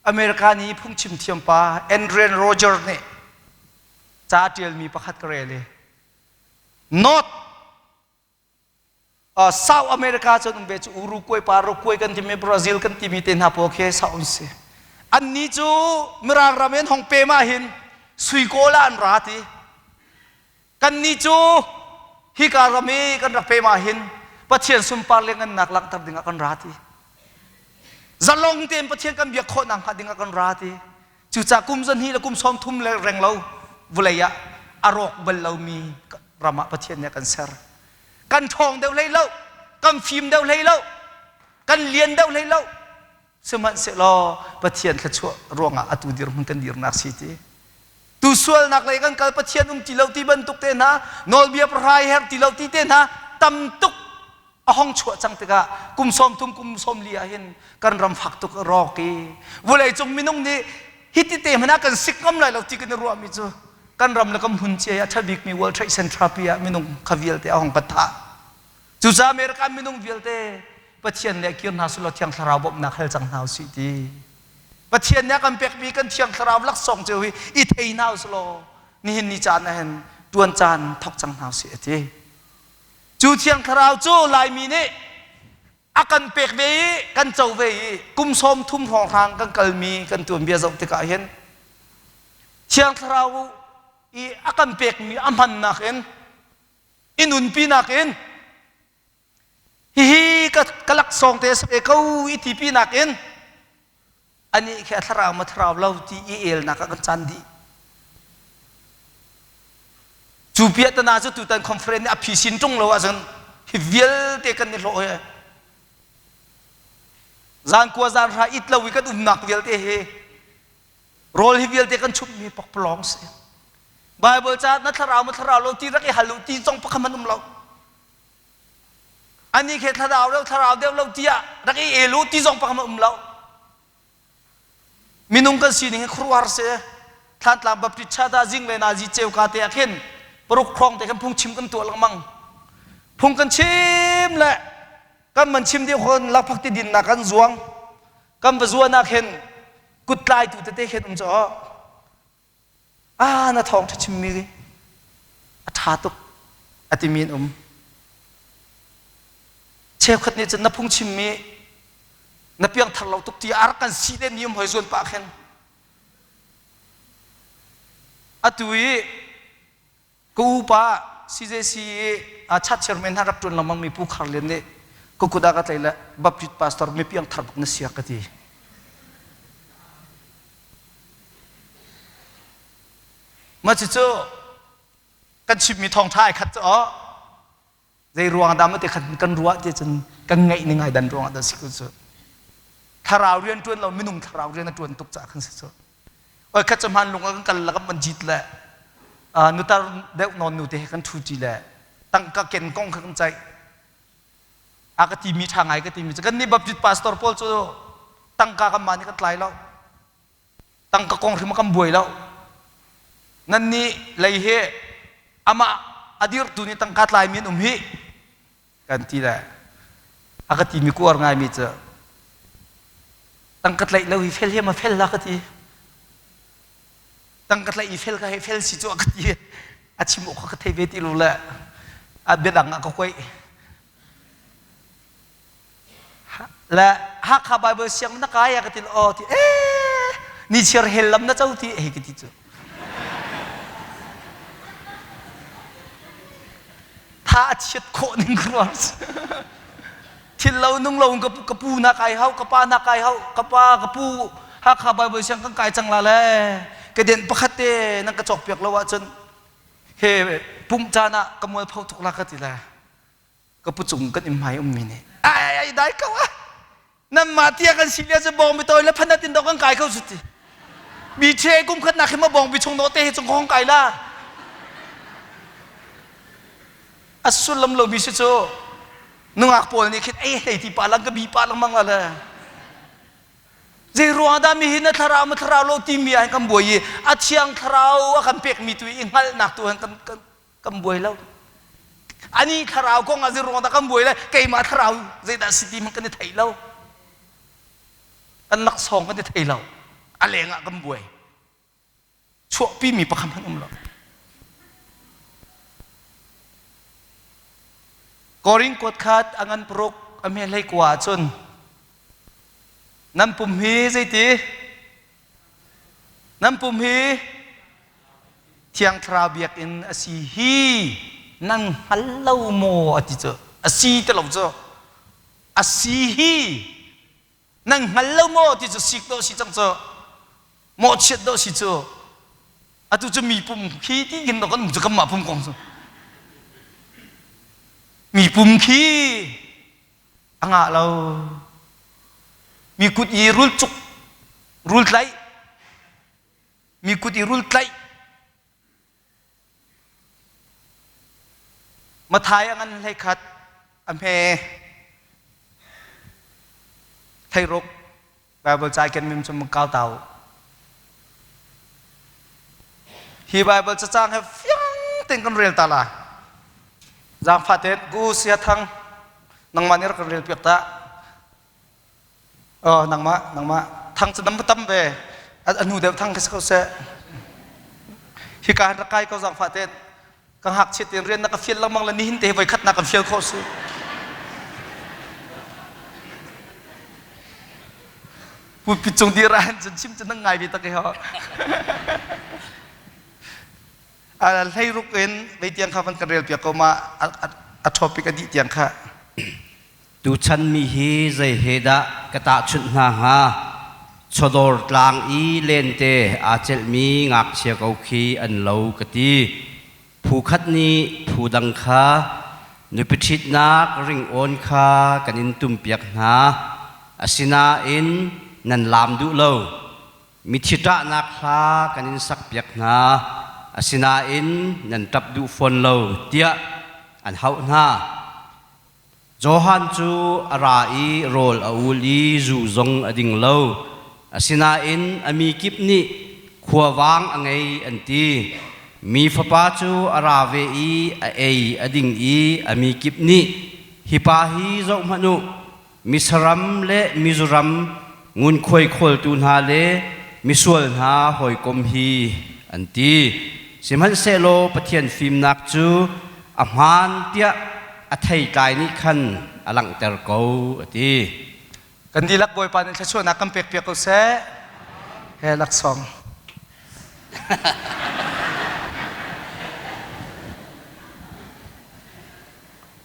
America nih phungchim thiam pa Adrian Roger nih ca a ṭialmi pakhat ka rel i North uh, South America cun um ve cu Uruguay, Paraguay kan timi Brazil kan timi te hna pawl khi South an si. Annih cu Mirang ram in hong pem ah hin sui kawl ah an ra ti. Kannih cu hika ram i kan rak pem ah hin Pathian sunpar le ngannak langhter dingah kan ra ti. Zalong tein Pathian kan biak khawh nakhnga dingah kan ra ti. Cucaah kum zahnih le kum 30 le reng lo vulei ah a rawk bal lomi ram ah Pathian nih a kan ser. Kan ṭhawng deuh hlei lo, kan fim deuh hlei lo, kan lian deuh hlei lo. Sihmanhsehlaw Pathian thluachuah ruangah atu dirhmun kan dirnak si ti. Tu sualnak lei kan kal Pathian um ti lo ti bantuk te hna, nawlbia pahrai her ti lo ti te hna tam tuk a hong chuah cang tikah kum 30 kum 40 ah hin kan ram fak tuk a rawk i vawleicung minung nih hiti te hmanh ah kan sik ngam lai lo ti kan i ruahmi cu kan ram le kan hmun cia ah ṭha bikmi World Trade Center pi ah minung kha vialte a hong kan thah. Cucaah America minung vialte. Pathian le kir hna sulaw Thiang Thlarau bawmhnak hal cang hna usih ti. Pathian nih a kan pekmi kan Thiang Thlarau laksawng cio hi i thei hna usilaw nihin ni caan ah hin tuan caan thok cang hna usih a ti. Cu Thiang Thlarau cu Laimi nih a kan pek ve i kan co ve i kum 30 hrawnghrang kan kalmi kan tuanbia zoh tikah hin Thiang Thlarau i a kan pekmi a hmannak in i nunpinak in hihi ka, ka laksawng te a si ve ko i tipinak in anih khi a thlarau ma thlarau lo ti i elnak ah kan caan dih. Cu piahtana cu tutan conference nih a phisin ṭung lo ahcun hi vialte kan i hlawh hi zan kua zan hra it lo i kan umnak vialte hi rawl hi vialte kan chumhmi pakpalawng si. Bible ca na thlarau ma thlarau lo ti rak i hal u ti zong pakhat hmanh um lo. Ani khi thlarau deuh thlarau deuh lo tiah rak i el u ti zong pakhat um lo. Minung kan sining hi khuaruahhar si. Thlantlang Baptist Church ah zing le nazi ceuka te ah khin paruk hrawng te khan phungchim kan tuah lengmang. Phung kan chim le kan man chim dih hon lakphak ti dinnak kan zuang. Kan va zuan ah khin kut tlaitu tete khin um caw. Ah na thawngṭha chimmi a ṭha tuk a timi an um. Cheukhat nih cun na phungchimmi na piangthar lo tuk ti a rak kan si len mi um hoi zuan pah khin. Atu i Ka upa CJC i chat chairman hna rak ṭuan lengmang mi Pu Khar Lian nih ka kut ah ka tlaih le Baptist pastor mi piangthar bak na si a ka ti. Mah cucu kan chimmi thawngṭha ai khat cu aw zei ruang dah maw ti khat kan ruah ti cun kan ngaih ning ai dan ruang ah dah si ku cu thlarau rian ṭuan lo minung thlarau rian a ṭuan tuk caah khan si cu Oi khat cu hman lung ah kan kal le kan van jit le nutar deuh nawn nu te he kan ṭhu ṭi le tangka ken kong kha kan ceih. A ka timi ṭha ngai ka timi cu kan nih Baptist pastor pawl cu tangka kan mah nih kan tlai lo. Tangka kong hrim kan buai lo. Nan nih lei hi amah a dirtu nih tangka tlaimi an um hi kan ti le a ka timi kuar ngaimi cu tangka tlaih lo hi fel hi ma fel la ka ti tangka tlaih i fel ka hei fel si cu a ka ti a chim awk ka thei ve ti lo le a biadang ah ka kuaih Le Hakha Bible siang na kai a ka ti aw ti eh ni chiar hell lam na co ti hei ka ti cu. Tha a chiat khawh ning ruang thil lo nung lo ka ka pu na kai hau ka pa na kai hau ka pa ka pu Hakha Bible siang kan kai cang la le ka den pakhat te nan ka cawk piak lo ahcun he pumh caan ah ka mualpho tuk la ka ti le ka pu cung kan inn hmai ummi nih ai ai dai ko ah nanmah tia kan si lia cu bawng bi tawi le phanat in dok kan kai ko cu ti mi the kum khat nak hi ma bawng bi chung no te hi cung khong kai la a sullam lo mi si cu nungak pawl nih khin ei hlei ti pa lang ka bi pa lengmang la le zei ruang dah mi hi na thlarau ma thlarau lo ti mi ah kan buai i a thiang thlarau a kan pek mi tu i hngalhnak tu kan kan kan buai lo ani thlarau kong ah zeiruang dah kan buai le keimah thlarau zeidah si ti hmanh kan i thei lo kan laksawng kan i thei lo a leng ah kan buai chuahpi mi pakhat hmanh um lo Korin kuat khat a ngan paruk a hme hlei kua ahcun nan pum hi zeiti Nan pum hi Thiang Thlarau biakinn a si hi nan hngal lo maw a ti cu. A si ti lo cu. A si hi nan hngal lo maw ti cu sik dawh si cang cu. Mawhchiat dawh si cu. Atu cu mi pum khi ti hin kan um cu kanmah pum kong cu. Mi pum khi a ngah lo. Mi kut i rul cuk, rul tlaih, mi kut i rul tlaih. Mathai a ngan hlei khat, a hme theiruk Bible ca ken mim cu kau tau. Hi Bible cacang he fiang tein kan rel ta la. Zaangfah tein ku sia thang nangmah nih rak kan rel piak ta. Oh, nangmah, nangmah. Thang cu nam tam ve. A hnu deuh thang khi si ko seh. Hika han rak kai ko zaangfah ten. Ka ngakchiat in rian na ka fial lengmang le nihin te voi khat na kan fial khawh si. Pulpit cung dir ah cun chim cu nang ngai ve tak i ho. Hleiruk in vei tiang kha van kan rel piak ko ma a topic a dih tiang kha. Tuchan mi hi zei he dah ka tahchunh hna hnga? Chawdawr tlang i lente aa celhmi ngakchia ko khi an lo ka ti. Phu khat nih phu dang kha nupi ṭhitnak ringawn kha kan in tumpiak hna. Asinain nan laam duh lo. Mithi ṭahnak hla kan in sakpiak hna. Asinain nan ṭap duh fawn lo, tiah an hauh hna. Johan cu a ra i rawl a ul i zu zong a ding lo. Asinain a mi kip nih khuavang a ngei an ti. Mi Fapa cu a ra ve i a ei a ding i a mi kip nih, Hi pa hi zohhmanh u, misaram le mizuram ngunkhuai khawltu hna le misual hna hawikom hi an ti. Sihmanhsehlaw Pathian fimnak cu a hmaan tiah a theitlai nih khan a langhter ko a ti. Kan dihlak Bawipa nih thluachuahnak kan pekpiak ko seh. He laksawng.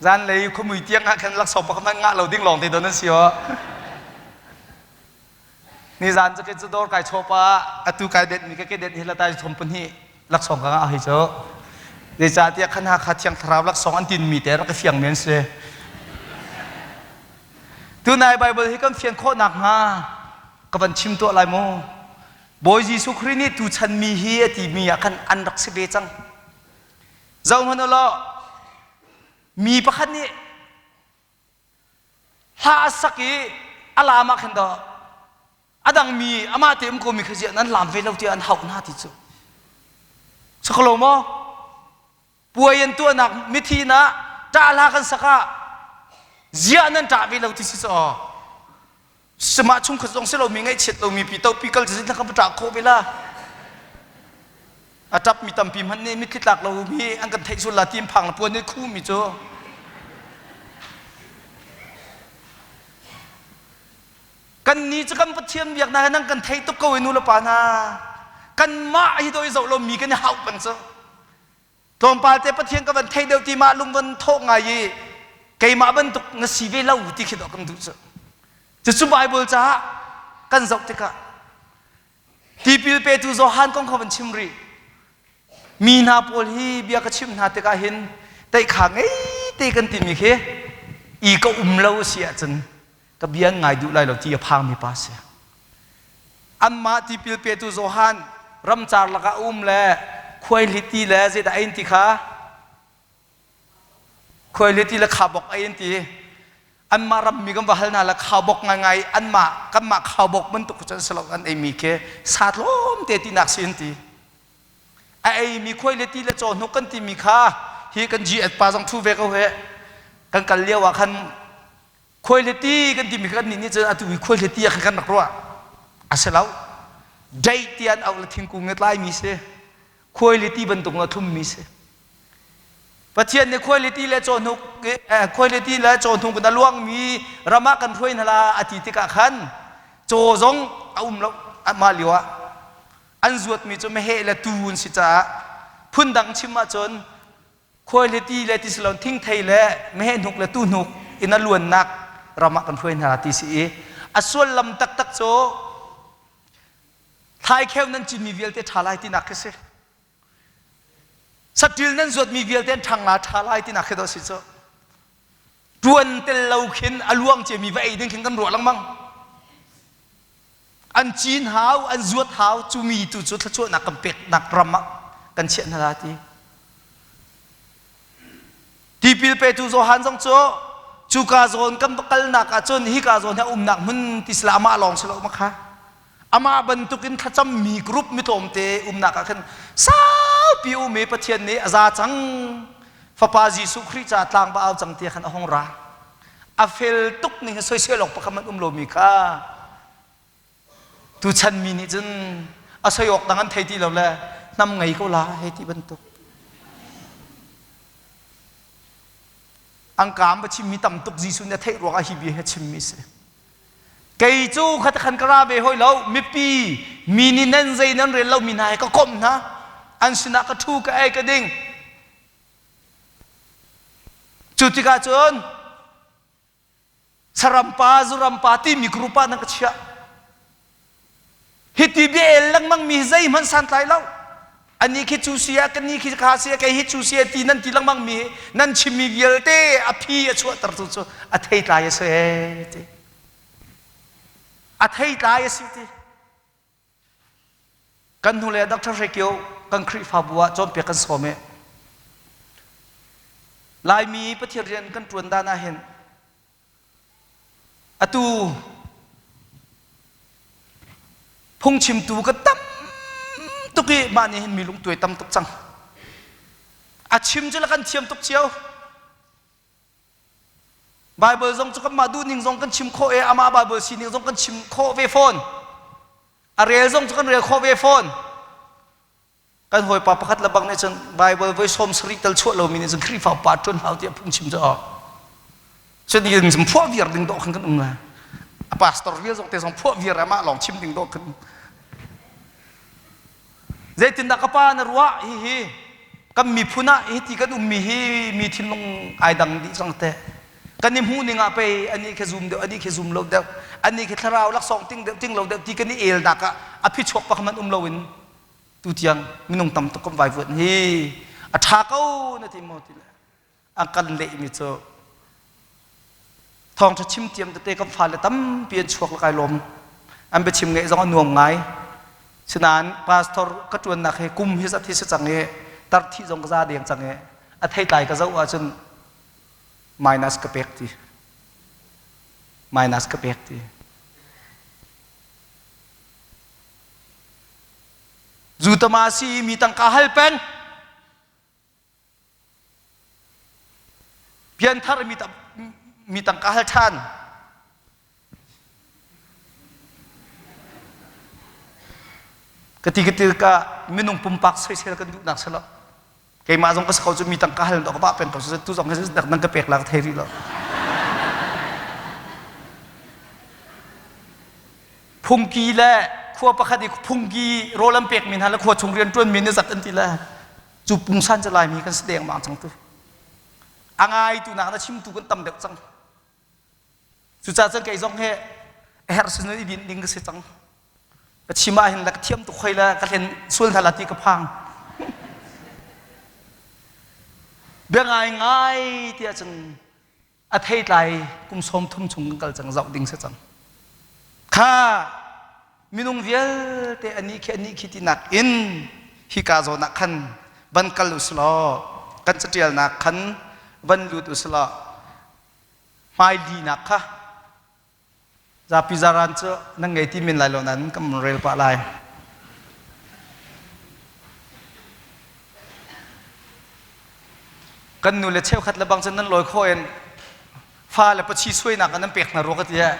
Zanlei khuamui tiang ah khan laksawng pakhat hmanh ngah lo ding lawng te don an si aw. Nizan cu kei cu dawr kai chawp ah atu kai denh mi ka ke denh hi la tai thom pahnih laksawng ka ngah hei cu. Zeicahtiah khan Hakha Thiang Thlarau laksawng an tin mi te rak i fiang men si. Tunai Bible hi kan fian khawh nak hnga ka van chim tuah lai mu. Bawi Jesuh Khrih nih tuchan mi hi a ti mi ah khan an rak si ve cang. Zohhmanh u law, mi pakhat nih hla a sak i a laam ah khan dawh a dangmi amah te um komi kha ziah nan laam ve lo tiah an hauh hna ti cu. Sakalo maw? Puai an tuahnak mithi na ṭah hla kan sak ah ziah nan ṭah ve lo ti si cu aw. Sihmah chungkhat zong si lomi ngaihchiat lomi pi topi kal cazin kha va ṭah khawh ve la. A ṭap mi tampi hmanh nih mitthli tlak lomi an kan theih sul la tim phang le puan nih khu mi cu. Kan ni cu kan Pathian biaknak hi nan kan thei tuk ko i nu le pa hna. Kanmah hi doi zoh lomi kan i hauh peng cu. Tlawmpal te Pathian ka van thei deuh ti mah lung van thawh ngai i keimah bantuk na si ve lo ti khi dawh kan duh cu. Cucu Bible caah kan zoh tikah tipil petu Johan kong kha van chim rih. Mi hna pawl hi bia ka chimh hna tikah hin teikha ngei te kan timi khi i ka um lo a si ahcun ka bia an ngai duh lai lo ti a phangmi pa si. Anmah tipil petu Johan ramcar lakah a um le khuaihliti le zeidah a in ti kha khuaihliti le khabok a in ti anmah rammi kan va hal hna le khaubok ngaingai anmah kanmah khaubok bantuk cu an si lo an eimi khi sa tlawmte tinak si an ti a eimi khuaileti le cawhnuk kan timi kha hi kan GS pa zong thu ve ko he kan kal lio ah khan khuaileti kan timi kan nih nih cun atu hi khuaileti ah khan kan rak ruah a si lo date ti an auh le thingkung i tlaimi si khuaileti bantuk na thlummi si Pathian nih khuaileti le cawhnuk khuaileti le cawhnuk in a luangmi ram ah kan hruai hna la a ti tikah khan caw zong a um lo mah lio ah an zuatmi cu meheh le tuu an si caah phundang chim ahcun khuailiti le ti si lo thingthei le meheh hnuk le tuu hnuk in a luannak ram ah kan hruai hna ti si i a sullam taktak cu thlaikheu nan cinmi vialte ṭha lai tinak khi si saṭil nan zuatmi vialte an ṭhang la ṭha lai tinak khi dawh si cu ṭuan tel lo khin a luang ciami va ei ding khin kan ruah lengmang An cin hau, an zuat hau, cu mi tu cu thluachuahnak kan peknak ram ah kan chiah hna la ti. Tipil petu Johan zong cu cuka zawn kan va kalnak ahcun hika zawn hi a umnak hmun ti sila amah lawng si lo ma kha. Amah bantukin thlacammi group mi tlawmte umnak ah khan saupi um i Pathian nih a za cang Fapa Jesuh Khrih ca tlang ba au cang ti khan a hung ra. A fel tuk ning hi soisel awk pakhat hmanh um lomi kha. Tuchan mi nih cun a soi awk dang an thei ti lo le hnam ngei ko la hei ti bantuk. An kaam va chimmi tam tuk Jesuh nih a theih ruangah hi bia hi a chimmi si. Kei cu kha khan ka ra ve hoi lo mipi mi nih nan zei nan rel lomi hna he ka komh hna an sinah ka ṭhu ka ei ka ding cu tikah cun saram pa zuram pa timi group ah nan ka chiah Hiti bia el lengmang mi zeihmanh santlai lo. Ani khi cu si ah, kani khi kha si ah, kei hi cu si ah ti nan ti lengmang mi nan chimmi vialte a phi a chuahtertu cu a theitlai a si ti. A theitlai a si ti. Kan hnu le Dr. Hre Kio kan Khrihfabu ah cawnpiak kan sawm i Laimi Pathian rian kan ṭuan dan ah hin Atu phungchimtu ka tam tuk i mah nih hin mi lungtuai tam tuk cang. A chim cu le kan thiam tuk cio. Bible zong cu kanmah duhning zong kan chim khawh i amah Bible sining zong kan chim khawh ve fawn. A rel zong cu kan rel khawh ve fawn. Kan hawipa pakhat le bang nih cun Bible voi 70 tal chuah lomi nih cun Khrihfa upa ṭuan hau tiah phungchim cu awk. Cun in phuah viar ding dawh khan kan um lai. A pastor vial zong te zong phuah viar amah lawng chim ding dawh khan. Zeitindah ka pa na ruah hihi kan miphun ah hi ti kan ummi hi mi thinlung ai dang dih cang te. Kan i hmuh ning ah pei ani khi zum deuh ani khi zum lo deuh ani khi thlarau laksawng ting deuh ting lo deuh ti kan i el nak ah a phichuak pakhat um lo in tutiang minung tam tuk kan vaivuan hi a ṭha ko na ti maw ti le an kan lehmi cu thawngṭha chim tiam tete kan fale tampi an chuak kai lawm an biachim ngeih zong a nuam ngai sinain pastor ka ṭuannak hi kum hi zat hi si cang i tar thih zong ka za deng cang i a theitlai ka zoh ahcun minus ka pek ti minus ka pek ti Zutama si mi tangka hal peng. Pianthar mi, mi tangka hal ṭhan. Ka ti ka ti ka minung pumpak soisel kan duhnak si lo. Keimah zong ka si ko cu mi tangka hal ka vah peng ko tu zong hi nan ka pek la ka thei rih lo. Phungki le khua pakhat i phungki rawl an pekmi hna le khua chung rian ṭuanmi nih zat an ti le cu pungsan cu Laimi kan si dengmang cang tu. A ngaitu nak na chimtu kan tam deuh cang. Cucaah cun kei zong hi a herh sin i dinh ding ka si cang. Ka chim ah hin le ka thiam tuk hoi le ka hlen sual hna la ti ka phang. Bia ngai ngai tiah cun a theitlai kum 30 chung kan kal cang zoh ding si cang. Kha minung vialte ani khi ani khi tinak in hika zawn ah khan van kal usilaw kan catialnak khan van lut usilaw hmailinak kha Zapi zaran cu nan ngei ti men lai lo nain kan rel pah lai. Kan nu le cheukhat le bang cun nan lawi khawh in fa le pachi suainak ah nan pek hna rua ka ti eh.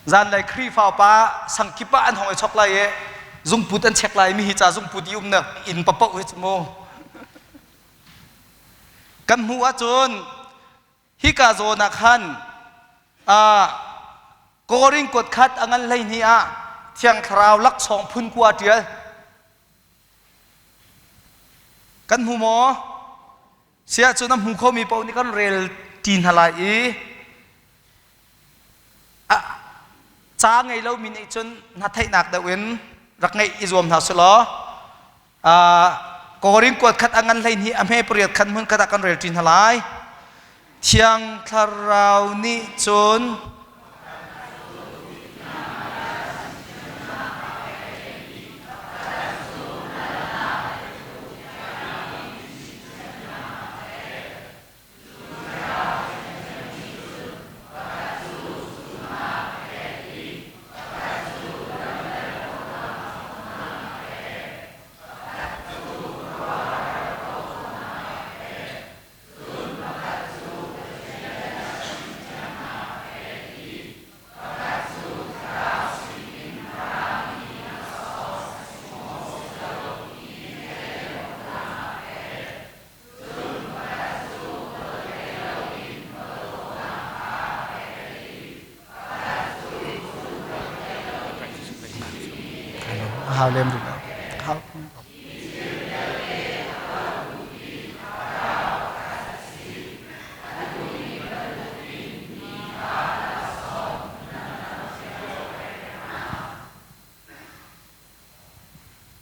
Zanlei Khrihfa upa sangkip ah an hong i chok lai i zungput an check lai mi hi ca zungput i umnak inn papoh hi cu mu. Kan hmuh ahcun hika zawn ah khan Korin kuat khat a ngan 12 ah Thiang Thlarau laksawng phun kua ṭial. Kan hmu maw? Siah cun a hmu khomi paoh nih kan rel ṭi hna lai i ca ngei lomi nih cun hna theihnak deuh in rak ngeih i zuam hna selaw Korin kuat khat a ngan 12 a hme pariat khan hmun khat ah kan rel ṭi hna lai. Thiang Thlarau nih cun Hau lem rih lo. Hau.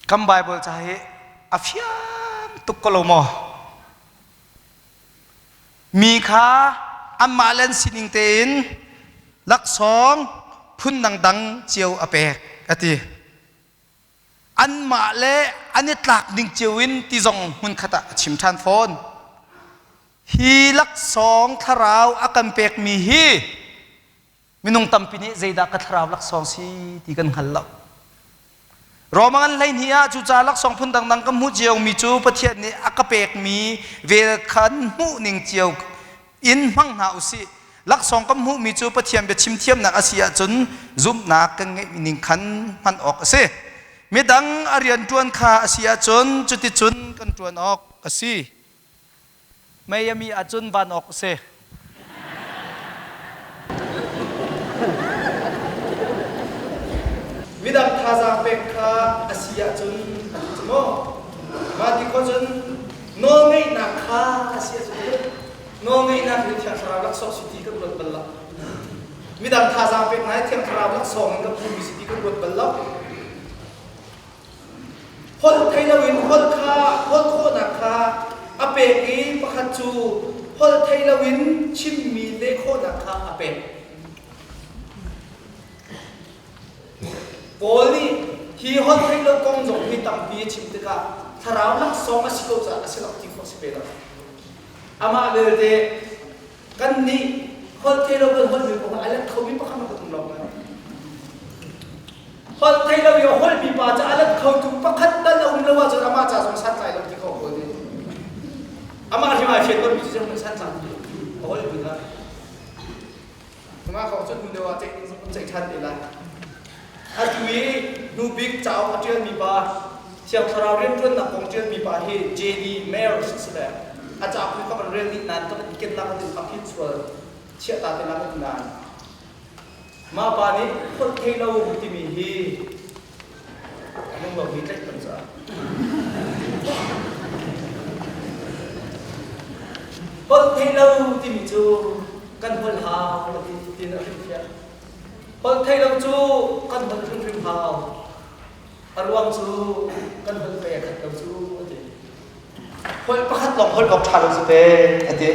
Kan Bible ca hi a fiang tuk ko lo maw? Mi kha anmah le an sining tein laksawng phun dangdang cio a pek a ti. Anmah le an i tlak ning cio in ti zong hmunkhat ah a chim ṭhan fawn. Hi laksawng thlarau a kan pekmi hi Minung tampi nih zeidah ka thlarau laksawng si ti kan hngal lo. Roma ngan 12 ah cucaah laksawng phun dangdang ka hmuh ciomi cu Pathian nih a ka pekmi vel khan hmuh ning cio in hmang hna u sih. Laksawng kan hmuhmi cu Pathian biachim thiamnak a si ahcun zumhnak kan ngeih ning khan hman awk a si. Midang a rian ṭuan kha a si ahcun cuticun kan ṭuan awk a si. Mei a mi ahcun van awk a si. Midang thazaang pek kha a si ahcun a ti cu maw? Mah ti khawh cun nawlngeihnak kha a si ahcun nawlngeihnak hi Thiang Thlarau laksawng si ti kan ruat bal lo. Midang thazaang pek hna hi Thiang Thlarau laksawng in kan hmuhmi si ti kan ruat bal lo. Holh thei loin holh kha holh khawhnak kha a pek i pakhat cu holh thei loin chimmi leh khawhnak kha a pek. Paul nih hi holh theih lo kong zong hi tampi a chim tikah thlarau laksawng a si ko caah a si lo ti khawh si ve lo. Amah belte kannih holh thei lo kan holhmi kong ah a let khomi pakhat hmanh kan um lo. Holh thei lo i a holhmi pa cu a let khotu pakhat tal a um lo ahcun amah ca zong santlai lo ti kho ko ti. Amah hrim ai fian lomi cu zeihmanh santlai ti a holhmi kha. Mah kong cu hnu deuh ah ceih ding zong ceih ṭhan te lai. Atu i hnu bik cauk a ṭialmi pa Thiang Thlarau rianṭuannak kong ṭialmi pa hi J.D. Mayers a si le a cauk hi ka van rel dih nain ka van i kennak a tin phit sual chiah ta te la ka ti nain Mah pa nih holh thei lo timi hi lunglo hi tlaih kan caah. Holh thei lo timi cu kan holh hau ti tiin a hrilhfiah. Holh thei lo cu kan holh hrimhrim hau. A ruang cu kan holh pei a khat lo cu a ti. Holh pakhat lawng holh awk ṭha lo cu te a ti.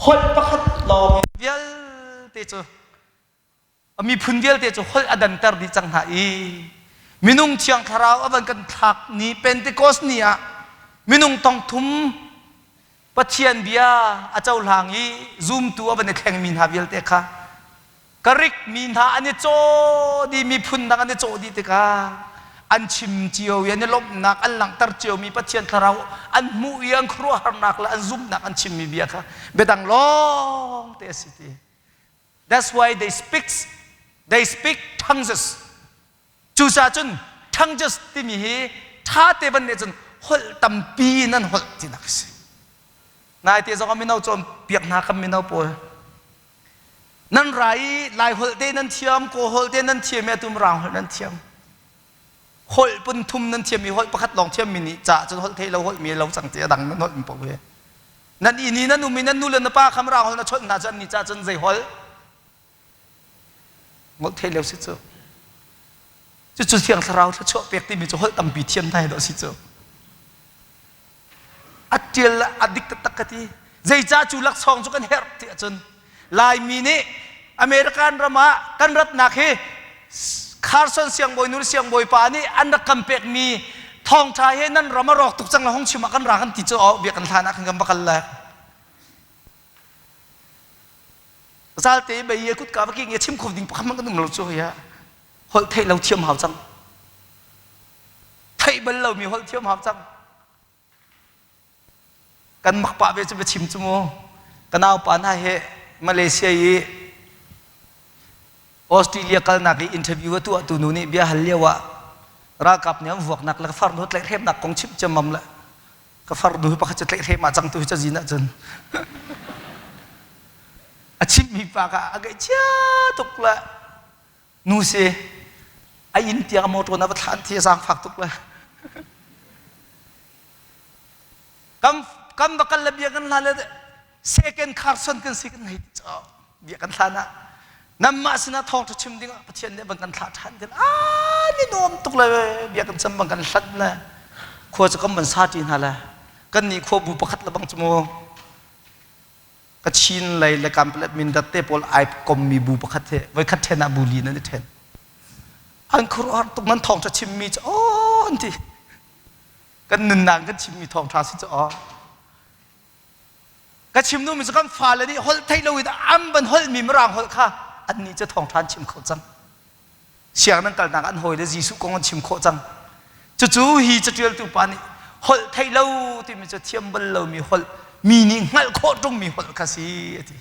Holh pakhat lawng vialte cu a miphun vialte cu holh a danter dih cang hna i minung thiang thlarau a van kan thlak ni Pentecost ni ah minung tong thum Pathian bia a cohlang i zumtu a van i thlengmi hna vialte kha Karik mi hna an i caw dih miphun dang an i cawh dih tikah an chim cio i an i lawmhnak an langhter ciomi Pathian thlarau an hmuh i an khuaruahharnak le an zumhnak an chimmi bia kha biadang lawng te a si ti. That's why they speak they speak tongues. Cucaah cun tongues timi hi ṭha te van nih cun holh tampi in an holh tinak a si. Naite zong ah mino cawnpiak hna kan mino pawl Nan ra i Lai holh te nan thiam, Kawl holh te nan thiam i atu Mirang holh nan thiam. Holh pun thum nan thiam i holh pakhat lawng thiammi nih ca cun holh thei lo holh mi lo cang ti a dang nan holh mi paoh hi. Nan inn i nan um i nan nu le na pa kha Mirang holh na chawnh hna cu an nih ca cun zei holh? Ngolh thei lo si cu. Cucu Thiang Thlarau thluachuah pek timi cu holh tampi thiam hna hi dawh si cu. A ṭial le a dik taktak ka ti. Zeicah cu laksawng cu kan herh ti ahcun Laimi nih American ram ah kan ratnak hi Carson siangbawi nu le siangbawi pa nih an rak kan pekmi thawngṭha he nan ram a rawk tuk cang le hong chim ah kan ra kan ti cu oh biakinn hlan ah khan kan va kal le zalte bei kutka va king i chim kho ding pakhat hmanh kan um lo cu hoi ah holh theih lo thiam hau cang theih bal lomi holh thiam hau cang kan mak pah ve cu biachim cu mu ka naupa hna he Malaysia i Australia kalnak i interview a tuahtu nu nih bia hal lio ah ralkap nih an vuaknak le ka farnu tlaihhremnak kong chimh ciammam le ka farnu hi pakhat cu tlaihhrem ah cangtu hi cazin ahcun a chimmi pa kha a gaihchia tuk le. Nu si a inn tiang a motor na va thlan thi a zaangfak tuk le. Kan kan va kal le bia kan hlan le second Carson kan si kan hei ti caw bia kan hlan ah nanmah sinah thawngṭha chim ding ah Pathian nih van kan thlah ṭhan tin aa ni nuam tuk le bia kan cam bang kan hlat le khua cu kan van sa ṭi hna le kan nih khua bu pakhat le bang cu mu Kachin lei le Kanpalet Mindat te pawl ai kommi bu pakhat he voikhat ṭhen ah bu li nan i ṭhen an khuaruahhar tuk nan thawngṭha chimmi cu aw an ti kan nunnak kan chimmi thawngṭha si cu aw ka chim duhmi cu kan fale nih holh theih loin an van holhmi mirang holh kha annih cu thawngṭha an chim kho cang siang nan kalnak an hawi le Jesuh kong an chim khawh cang cucu hi caṭialtu pa nih holh theih lo timi cu thiam bal lomi holh mi nih hngalh khawh ṭungmi holh kha si a ti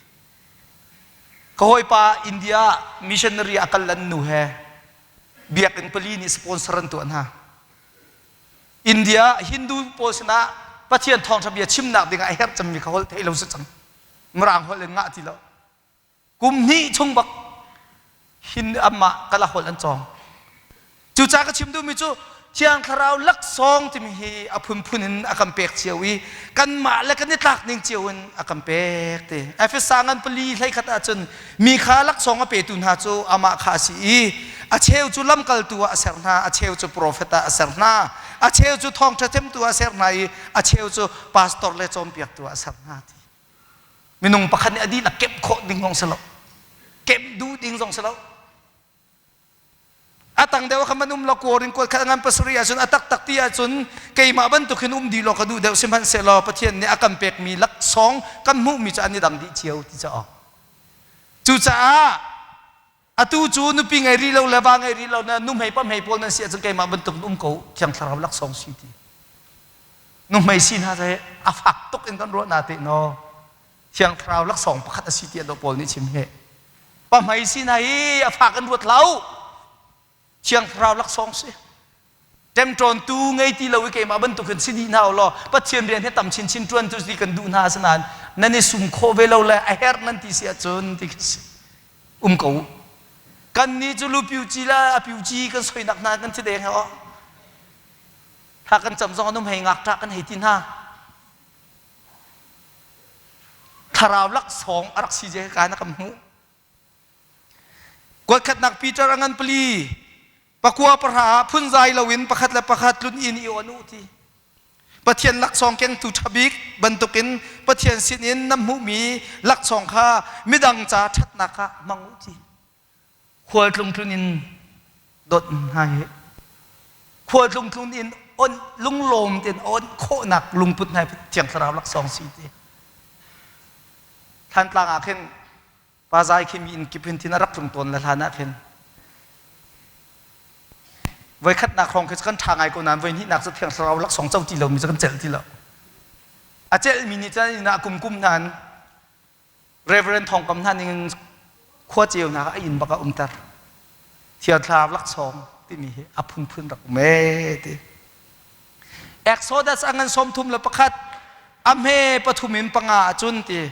ka hawipa India missionary a kal an nu he biakinn pali nih sponsor an tuah hna India Hindu pawl sinah Pathian thawngṭha bia chimnak dingah a herh cemmi kha holh theih lo si cang Mirang holh in ngah ti lo kum hnih chung bak hin amah kala holh an cawng cucaah ka chim duhmi cu Thiang Thlarau laksawng timi hi a phunphun in a kan pek cio i kanmah le kan i tlak ning cio in a kan pek ti. Efesa ngan pali hleikhat ahcun mi kha laksawng a petu hna cu amah kha a si i a cheu cu lamkaltu ah a ser hna, a cheu cu profet ah a ser hna, a cheu cu thawngṭha chimtu ah a ser hna i a cheu cu pastor le cawnpiaktu ah a ser hna ti. Minung pakhat nih a dihlak kemh khawh ding zong si lo. Kemh duh ding zong si lo. A tang deuh kha man um law Korin kuat khat ngan pasarih ahcun a taktak ti ahcun keimah bantuk hin um dih law ka duh deuh sihmanhsehlaw Pathian nih a kan pekmi laksawng kan hmuhmi cu an i dang dih cio ti caah. Cucaah atu cu nupi ngei rih lo le va ngei rih lo na nuhmei pahmei pawl nan si ahcun keimah bantuk um ko Thiang Thlarau laksawng si ti. Nuhmei si hna cu a fak tuk in kan ruah na te no. Thiang Thlarau laksawng pakhat a si tiah dawh Paul nih chim hi. Pahmei si hna hi a fak in ruat hlah Thiang Thlarau laksawng si. Ṭemṭawntu ngei ti lo i keimah bantuk hin si dih hna u law Pathian rian hi tam chinchin ṭuan tu ti kan duh hna asinain nan i sum khawh ve lo le a herh nan ti si ahcun ti khi si. Um ko u. Kannih cu lu piu ci le a piu ci kan soinak hna kan thi deng he aw. Thla kan cam zong an um hei ngakṭah kan hei ti hna. Thlarau laksawng a rak si je ka na kan hmuh. Kuatkhatnak Peter a ngan pali pakua pahra ah phunzai loin pakhat le pakhat tlun inn i on u ti. Pathian laksawng kengtu ṭha bik bantukin Pathian sinin na hmuhmi laksawng kha midang ca ṭhatnak ah hmang u ti. Khualtlung tlun in dawt hna hi khualtlung tlun in on lunglawm tein on khawhnak lungput hna Thiang Thlarau laksawng si ti. Thantlang ah khin pa zai khi mi inn kip hin thin a rak tlung tawn le hlan ah khin voikhatnak hrawng khi kan ṭha ngai ko nain voihnihnak cu Thiang Thlarau laksawng co ti lomi cu kan celh ti lo. A celhmi nih cun inn ah kum kum hna Reverend Thawng Kam hna ning khua ceunak a inn bak ah umter. Thiang Thlarau laksawng timi hi a phunphun rak um ee ti. Exodus a ngan 31 a hme pathum in panga ahcun ti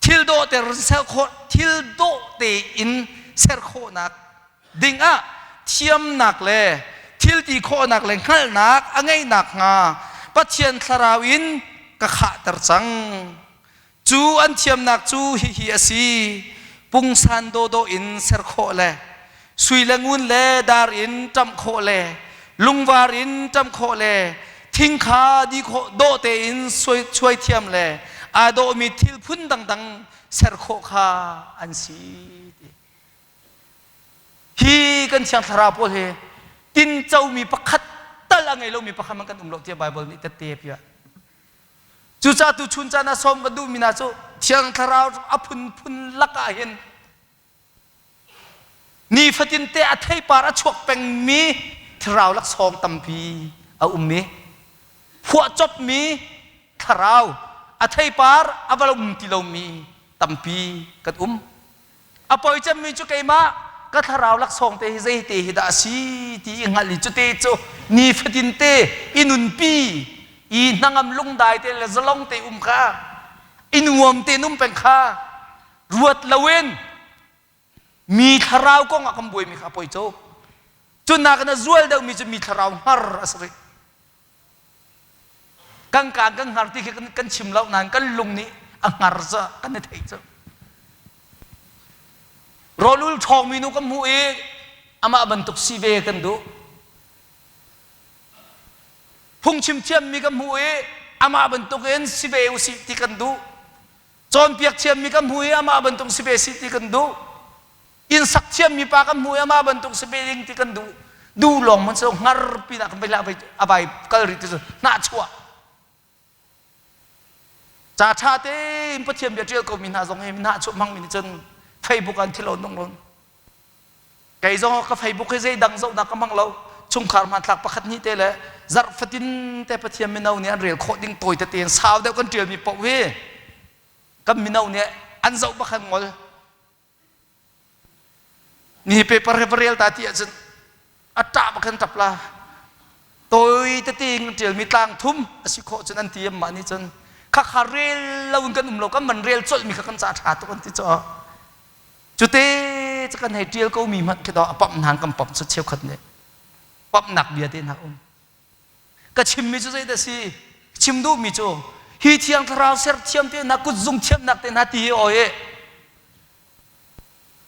thil dawh ter ser khawh thil dawh tein ser khawhnak ding ah thiamnak le thil ti khawhnak le hngalhnak a ngeihnak hnga Pathian thlarau in ka khahter cang. Cu an thiamnak cu hihi a si, pungsan dawhdawh in ser khawh le sui le ngun le dar in ṭamh khawh le lungvar in ṭamh khawh le thing kha di khawh dawh tein suai thiam le aa dawhmi thil phun dangdang ser khawh kha an si. Hi kan thiang thlarau pawl hi tincomi pakhat tal a ngei lomi pakhat man kan um lo tiah Baibal nih tette a piah. Cucaah tuchun caan ah sawm ka duhmi hna cu Thiang Thlarau a phunphun lakah hin nifatin te a theipar a chuak pengmi thlarau laksawng tampi a um i phuahcopmi thlarau a theipar a va um ti lomi tampi kan um. A poi cemmi cu keimah ka thlarau laksawng te hi zei te hi dah a si ti i hngalh i cute cu nifatin te i nunpi i hnangam lungdai te le zalong te um kha i nuam te um peng kha ruat loin. Mi thlarau kong ah kan buaimi kha a poi cu. Cun nakin a zual deuhmi cu mi thlarau hngar a si rih. Kan kaan kan hngar ti khi kan chim lo nain kan lung nih a hngar cu kan i theih cu. Rawlul ṭhawngmi nu kan hmuh i amah bantuk si ve kan duh. Phungchim thiammi kan hmuh i amah bantuk in si ve usih ti kan duh. Cawnpiak thiammi kan hmuh i amah bantuk si ve sih ti kan duh. Inn sak thiammi pa kan hmuh i amah bantuk si ve ding ti kan duh. Duh lawng man so hngar pinah kan vai a vai kal rih ti cu hnahchuah. Ca ṭha tein Pathian bia ṭial komi hna zong hi hnahchuah hmangmi nih cun Facebook an thil on dong Kei zong ka Facebook hi zeidang zohnak ka hmang lo. Chungkhar hmanthlak pakhat hnih te le zarh fatin te Pathian mino nih an rel khawh ding tawi tete in sau deuh kan ṭialmi paoh hi kan mino nih an zoh bak an ngol. Ni paper he va rel ta ti ahcun a ṭah bak an ṭap la. Tawi tete in ṭialmi tlang thum a si khawh cun an ti mah nih cun khakha rel lo in kan um lo kan man rel colhmi kha kan ca ṭha tuk an ti caw. Cute cu kan hei ṭial komi hmanh khi a pamh hna kan pamh cu cheukhat nih pamhnak bia te hna um. Ka chimmi cu zeidah si? Chim duhmi cu hi thiang thlarau serthiam te hna kutzung thiamnak te hna ti hi aw hi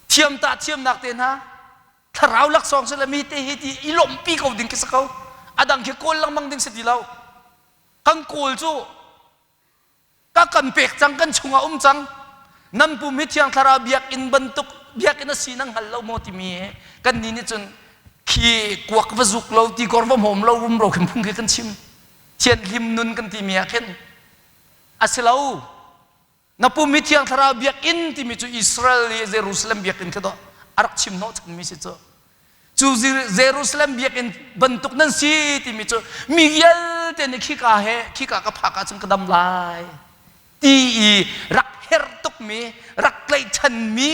thiam tah thiamnak te hna thlarau laksawng si le mi te hi ti i lawmhpi ko ding khi si ko a dang khi kawl lengmang ding si ti lo kan kawl cu ka kan pek cang kan chungah um cang nan pum hi thiang thlarau biakinn bantuk biakinn a si nan hngal lo maw timi he kan nih nih cun khi kuak va zuk lo ti kor va hmawm lo rumro khin phung khi kan chim thianhlim nun kan timi ah khin a si lo na pum hi thiang thlarau biakinn timi cu Israel i Jerusalem biakinn khi dawh a rak chim hnawh chanmi si cu Cu Jerusalem biakinn bantuk nan si timi cu mi vialte nih khika he khika ka phak ahcun ka dam lai ti i rak herh tukmi rak tlaihchanmi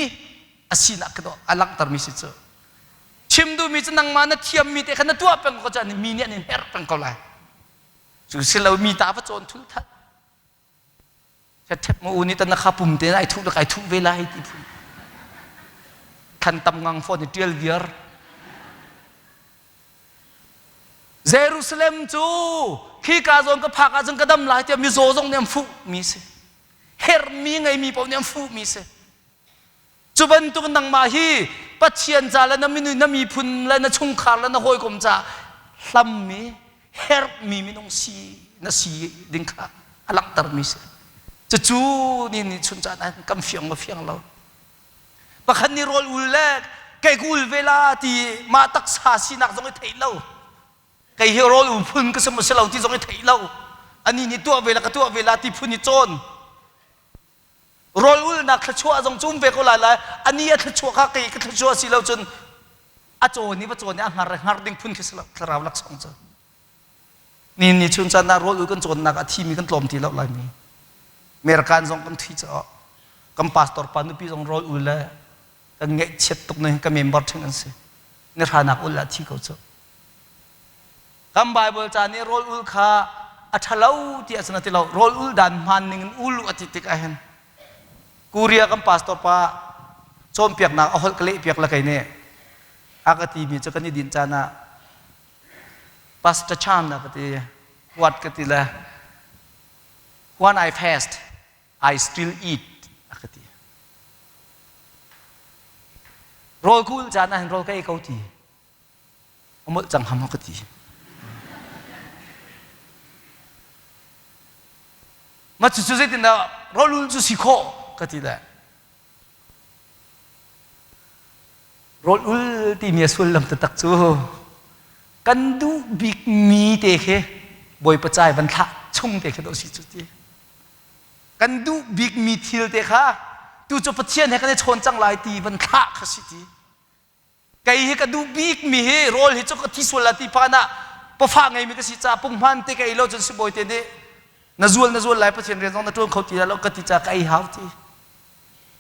a sinak khi a langhtermi si cu. Chim duhmi cu nangmah na thiammi te kha na tuah peng ko caan mi nih an in herh peng ko lai. Cu si lo mi ta va cawn thul that. Ṭhep mu u nih tan na kha pum te ai thuh le kai thuh ve lai ti phun. Khan tam ngang fawn i ṭial viar. Jerusalem cu khika zawn ka phak ahcun ka dam lai tiah mizaw zong nih an fuh mi si. Herhmi ngeimi paoh nih an fuh mi si. Cu bantuk nangmah hi Pathian ca le na minu na miphun le na chungkhar le na hawikom ca hlammi herhmi minung si na si ding kha a langhtermi si. Cucu ni nih chun caan ah kan fiang maw fiang lo. Pakhat nih rawl ul le kei ka ul ve la ti mah taksa sinak zong i theih lo. Kei hi rawl ul phun ka si maw si lo ti zong i theih lo. Ani nih tuah ve la ka tuah ve la ti phun i cawn. Rawl ulnak thluachuah zong cu um ve ko lai lai ani a thluachuah kha kei ka thluachuah si lo cun a cawn i va cawn i a hngar hngar ding phun khi si lo thlarau laksawng cu ni ni chun caan ah rawl ul kan cawnnak a thimi kan tlawm ti lo lai mi American zong kan thi caah kan pastor pa nupi zong rawl ul le kan ngaihchiat tuk ne ka member ṭhing an si ni hranak ul ah thi ko cu Kan Bible ca nih rawl ul kha a ṭhalo ti ahcun a ti lo. Rawl ul dan hmaan ning in ul a ti tik ahhin Korea kan pastor pa cawnpiaknak a holh ka lehpiak le kei nih a ka timi cu kan i dinh caan ah Pastor Chan a ka ti what ka ti le when I fast I still eat a ka ti. Rawl ka ul caan ahhin rawl ka ei ko ti. A molh cang ham ka ti. Ma cu cu zeitindah rawlul cu si khawh ka ti le rawlul timi a sullam taktak cu kan duh bikmi te khi Bawipa cai van thlah chung te khi dawh si cu ti. Kan duh bikmi thil te kha tu cu Pathian he kan i chawn cang lai ti van thlah kha si ti. Kei hi ka duh bikmi hi rawl hi cu ka thi sual la ti phan ah pafa ngeimi ka si caah punghman te ka ei lo cun sibawi te nih na zual na zual lai Pathian rian zong na ṭuan kho ti lai lo ka ti caah ka ei hau ti.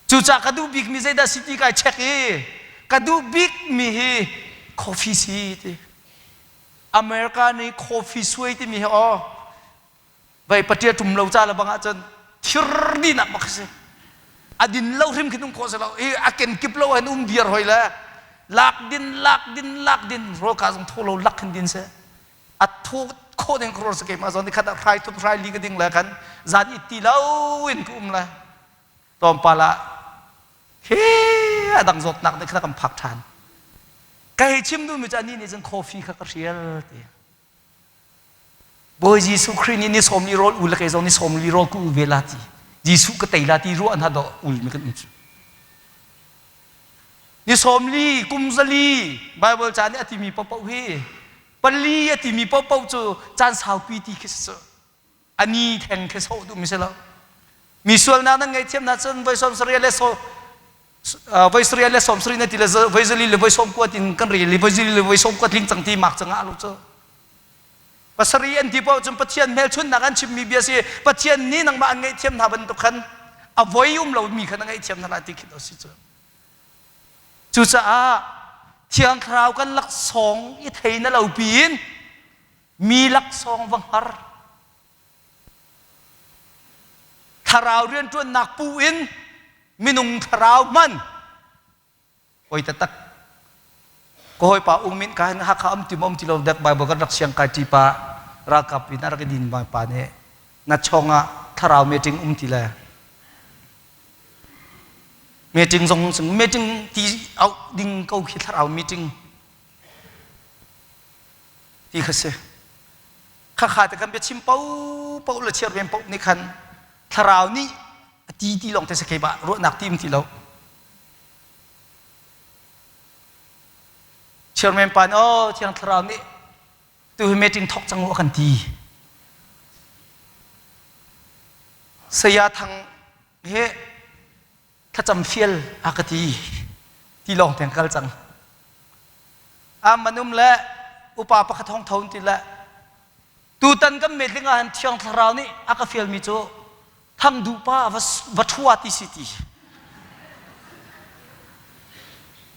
Cucaah ka duh bikmi zeidah si ti kai check i ka duh bikmi hi coffee si ti. America nih coffee suai timi hi aw vei paṭia ṭum lo ca le bang ahcun thir dinak bak si. A din lo hrim khin um khawh si lo. I a kenkip lo hin um viar hoi le lak din lak din lak din rawl ka zong thaw lo lak hin din seh. A thaw khawh ding ka rawl si keimah zawn nikhat ah hrai thum hrai li ka ding le kan zan it ti lo in ka um le tlawmpal ah he a dang zawtnak nih khan a kan phak ṭhan. Ka hei chim duhmi cu anih nih cun coffee kha ka hrial ti. Bawi Jesuh Khrih nih ni sawm li rawl ul le kei zong ni sawm li rawl ka ul ve la ti. Jesuh ka tei la ti ruah hna dawh ul mi kan um cu. Ni sawm li, kum zali Bible ca nih a timi paohpaoh hi pali a timi paohpaoh cu caan saupi ti khi si cu. A ni theng khi sawh duhmi si lo. Mi sualnak nan ngaihthiam hna cun voi sawm sarih le so voi sarih le sawm sarih na ti le voi zali le voi sawm kua tin kan rel i voi zali le voi sawm kua tling cang ti mak cangah lo cu. Pasarih an ti paoh cun Pathian hmelchunhnak an chimmi bia si Pathian nih nangmah an ngaihthiam hna bantuk khan a voi um lomi khan a ngaihthiam hna lai ti khi si cu. Cucaah Thiang Thlarau kan laksawng i thei na lo piin mi laksawng va hngar. Thlarau rianṭuannak pu in minung thlarau hman Oi taktak. Ka hawipa Ung Min ka hin Hakha um ti maw um ti lo dek Bible kan rak siang kai ṭi pa ralkap in a rak i din ma pa nih na chong ah thlarau meeting um ti le meeting zong sing meeting ti auh ding ko khi thlarau meeting ti kha si khakha te kan biachim po po le chiar ven po nih khan thlarau nih a ti ti lawng te si kei ba ruahnak ti um ti lo Chairman pa nih oh Thiang Thlarau nih tu hi meeting thawk cang u a kan ti. Saya Thang he thlacam fial a ka ti. Ti lawng teng kal cang. A manum le upa pakhat hong thon ti le tutan kan meeting ah hin Thiang Thlarau nih a ka fialmi cu Thang duh pa va, va ṭhua ti si ti.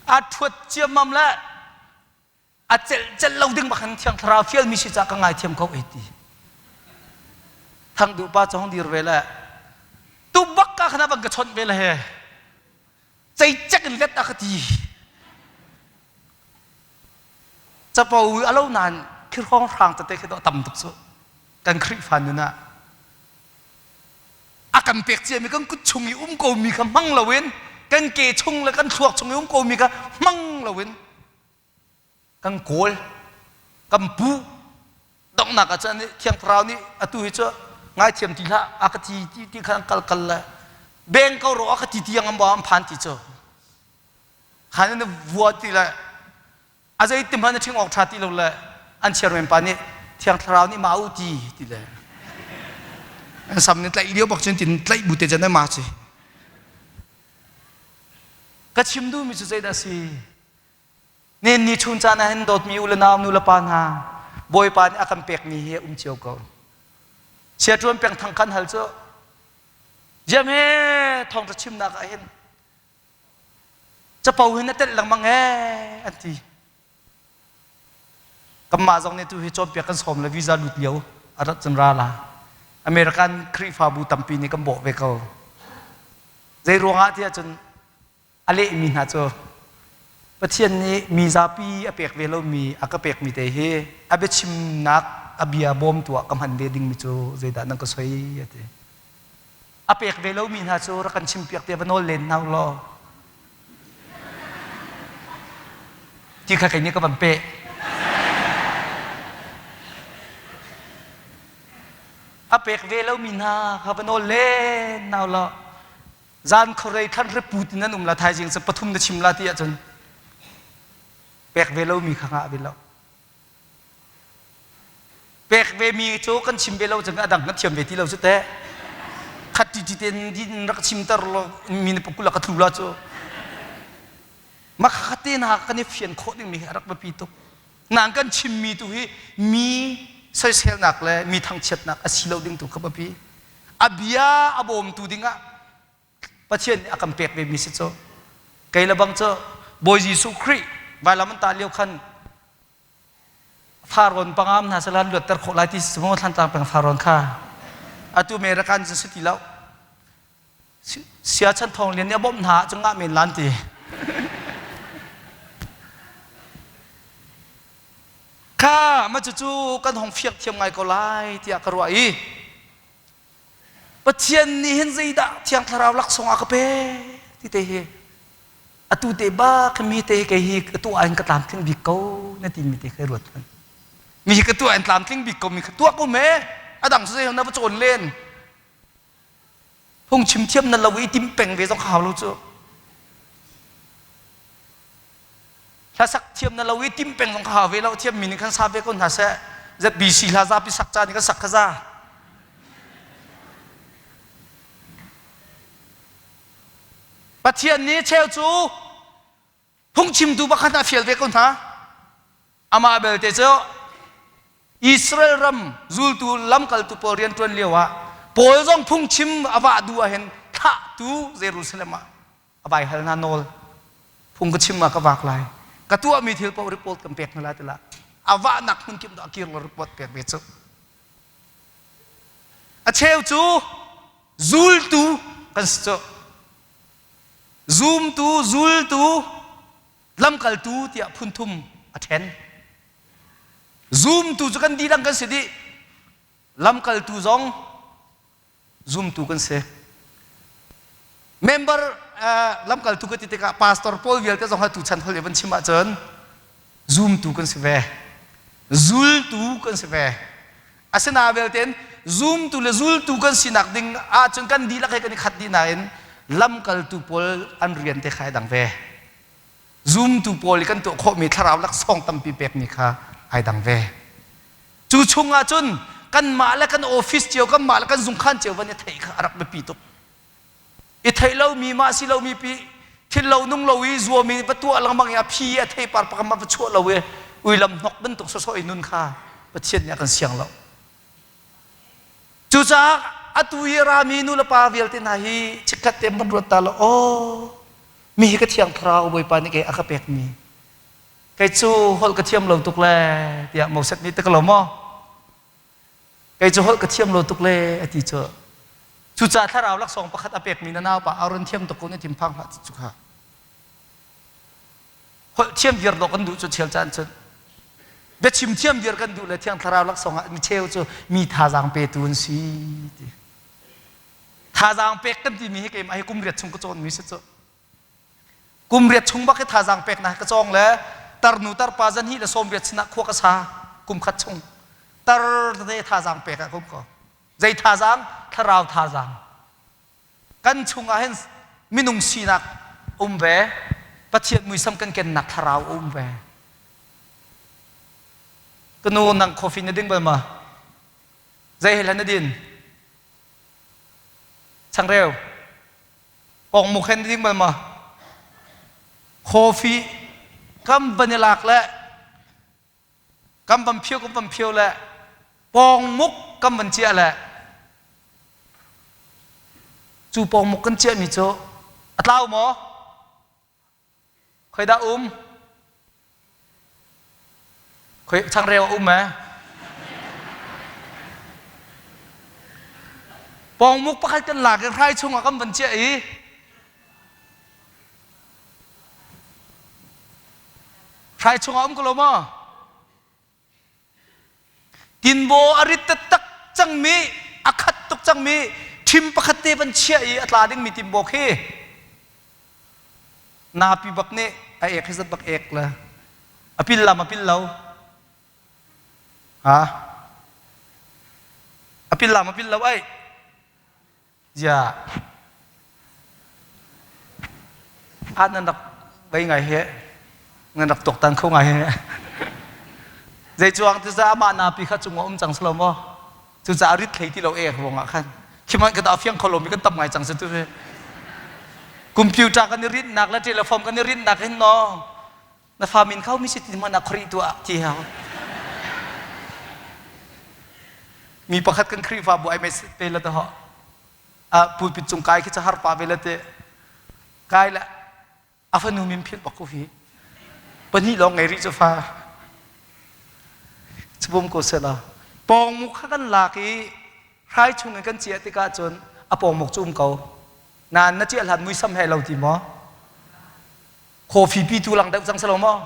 A ṭhuat ciammam le a celh celh lo ding bak hin Thiang Thlarau fialmi si cah ka ngaithiam ko ei ti. Thang duh pa cu hong dir ve le tu bak ka khan a van ka chawnh ve le he ceicek in let a ka ti. Capo a lo nain khirhawng hrang tete khi tam tuk cu kan Khrihfa nun ah a kan pek ciami kan kut chung i um komi kha hmang loin kan ke chung le kan thluak chung i um komi kha hmang loin kan kawl kan puh donghnak ah cun thiang thlarau nih atu hi cu ngaithiam ti hlah a ka ti ti ti kha an kal kal le beng ko ro a ka ti tiang an an phan ti cu khan na vua ti le a zei ti hmanh na ṭhing awk ṭha ti lo le an chairman pa nih thiang thlarau nih ma u ti ti le an sam nih tlaih lio bak cun tin tlaih bu te cun ma ci ka chim duhmi cu zeidah si nen ni chun caan ah hin dawtmi u le nau nu le pa hna bawipa nih a kan pekmi hi a um cio ko sia ṭuan peng thang khan hal cu ziam he thawngṭha chimnak ah hin Capo hin a telh lengmang ee an ti. Kanmah zong nih tu hi cawnpiak kan sawm le visa lut lio a rat cun ra la. American Khrihfabu tampi nih kan bawh ve ko. Zei ruangah tiah cun a lehmi hna cu Pathian nih mi zapi a pek ve lomi a ka pekmi te hi a biachimnak a bia bawmtu ah ka hman ve dingmi cu zeidah nan ka soi a ti. A pek ve lomi hna cu rak kan chimpiak tiah va nawl len hna u law ti kha kei nih ka van peh. A pek ve lomi hna kha va nawl len hna u law zan khuarei thlan reput in an um la thaizing cu pathum na chim la ti ahcun pek ve lomi kha ngah ve lo. Pek ve mi cu kan chim ve lo cun a dang kan thiam ve ti lo cu teh. Khat ti ti ten din rak chimter lo mi na pukul ka tlu la cu. Makha te na kan i fian khawh ding mi hi a rak biapi tuk. Nang kan chim mi tu hi mi soiselnak le mi thangchiatnak a si lo ding tu kha biapi. A bia a bawmtu dingah Pathian nih a kan pek ve mi si cu. Kei le bang cu Bawi Jesuh Khrih vailam an tah lio khan Farrawn pangam hna sehla an luatter khawh lai ti si maw Thlantlang peng Farrawn kha atu American cu si ti lo. Sia Chan Thawng Lian nih a bawmh hna ahcun ngah men lan ti. Kha ma cucu kan hong fiak thiam ngai ko lai tiah ka ruah i Pathian nih hin zeidah Thiang Thlarau laksawng a ka pe ti te hi atu te bak mi te kei hi ka tuah in ka tlamtling bik ko na ti mi te kha ruat hmanh. Mi hi ka tuah in tlamtling bik ko mi kha tuah ko me a dang cu zei na va cawn len. Phungchim thiam na lo i tim peng ve zong kha hau lo cu. Hlasak thiam na lo i tim peng zong kha hau ve lo thiam mi nih khan sa ve ko hna seh. ZBC hla zapi sak ca nih kan sak kha za. Pathian nih cheu cu phungchimtu pakhat a fial ve ko hna. Amah belte cu Israel ram zultu lamkaltu pawl rianṭuan lio ah Paul zong phungchim a vah duh ahhin thlahtu Jerusalem ah a vai hal hna nawl phung ka chim ah ka vak lai ka tuahmi thil paoh report kan pek hna lai tilah a vahnak hmun kip a kir lo report pek ve cu a cheu cu zultu kan si cu zumtu zultu lamkaltu tiah phun thum a ṭhen. Zumtu cu kan dihlak kan si dih. Lamkaltu zong zumtu kan si. Member lamkaltu ka ti tikah pastor pawl vialte zong tu chan hol i van chim ahcun zumtu kan si ve. Zultu kan si ve. Asina vialtein zumtu le zultu kan sinak ding ahcun kan dihlak he kan i khat dih nain lamkaltu pawl an rian te kha ai dang ve. Zumtu pawl i kan tuah khawhmi thlarau laksawng tampi pekmi kha ai dang ve. Cu chung ahcun kanmah le kan office cio, kanmah le kan zungkhan cio van i theih kha a rak biapi tuk. I theih lomi mah si lomi pi thil lo nung lo i zuami va tuah lengmang i a phi a theipar pakam va chuah lo i uilam hnok bantuk sawsawh i nun kha Pathian nih a kan siang lo. Cucaah atu i rami nu le pa vialte hna hi chikkhat te van ruat ta law aw mi hi ka thiang thlarau Bawipa nih kei a ka pekmi kei cu holh ka thiam lo tuk le tiah Moses nih ti ka lo maw kei cu holh ka thiam lo tuk le a ti cu cucaah thlarau laksawng pakhat a pekmi na naupa Aaron thiam tuk ko na thinphang hlah ti cu kha holh thiam viar dawh kan duh cu chel caan cun biachim thiam viar kan duh le thiang thlarau laksawng ah micheu cu mi thazaang petu an si ti thazaang pek kan timi hi keimah hi kum riat chung ka cawnmi si cu kum riat chung bak hi thazaang pek na ka cawng le tarnu tarpa zan hi le sawm riat sinah khua ka sa kum khat chung tar tete thazaang pek ah kum ko zei thazaang thlarau thazaang kan chungah hin minung sinak um ve Pathian muisam kan kennak thlarau um ve ka nu nang coffee na ding bal ma zei he na din changreu pongmuk hen ding bal ma coffee kam van i lak le kam van phio kam van phio le pongmuk kam van chiah le cu pongmuk kan chiahmi cu a tlau maw Khoi dah um? Khoi changreu a um eh? Pawngmuk pakhat kan lak i hrai chungah kan van chiah i hrai chungah um ko lo maw? Tinbaw a rit taktak cangmi, a khat tuk cangmi ṭhim pakhat te van chiah i a tla dingmi tinbaw khi napi bak nih a ek hi zat bak ek le a pil lam a pil lo. Ha? A pil lam a pil lo ai. Ziah ah nan rak bei ngai he nan rak tuaktan kho ngai he zei cuang ti za amah napi kha cung ah um cang silo maw cucaah rit thlei ti lo ek ruang ah khan khimanh ka dah fiang kho lomi kan tam ngai cang si tu hi computer kan i rinhnak le telephone kan i rinhnak hin no na fa min kho mi si ti hmanh ah khori tuah ti hau mi pakhat kan Khrihfabu ai mei pe la to a pulpit cung kai khi cha har pa ve la te kai la a fanu min philh bak ko hi pahnih lawng ngei rih cu fa chubum ko sela pawngmuk kha kan lak i hrai chung in kan chiah tikah cun a pawngmuk cu um ko. Nain na ciah hlan muisam he lo ti maw? Coffee pi tu lang deuh cang si lo maw?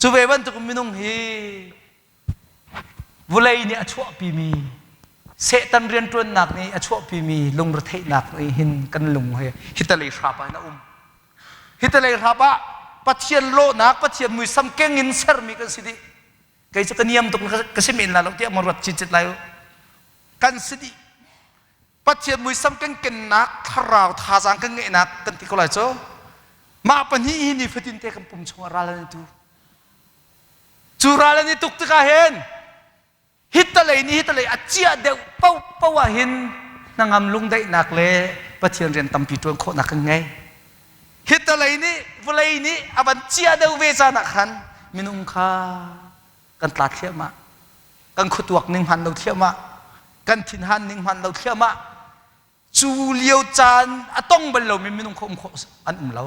Cu ve bantuk minung hi vulei nih a chuahpimi Satan rianṭuannak nih a chuahpimi lungretheihnak nih hin kan lung hi hitalei hrap ah hin a um. Hitalei hrap ah Pathian lawhnak, Pathian muisam keng in sermi kan si dih. Kei cu ka niam tuk ka si men la lo tiah ma ruat cicit lai u. Kan si dih. Pathian muisam kan kennak thlarau thazaang kan ngeihnak kan ti ko lai cu mah pahnih hi nifatin te kan pum chungah ral an i tu cu ral an i tuk tikah hin hitalei nih hitalei a ciah deuh paohpaoh ah hin hnangam lungdaihnak le Pathian rian tampi ṭuan khawhnak kan ngei hitalei nih vawlei nih a van ciah deuh ve caan ah khan minung kha kan tla thliahmah kan khuatuak ning hman lo thliahmah kan thinhan ning hman lo thliahmah cu lio caan a tong bal lomi minung kha um khawh an um lo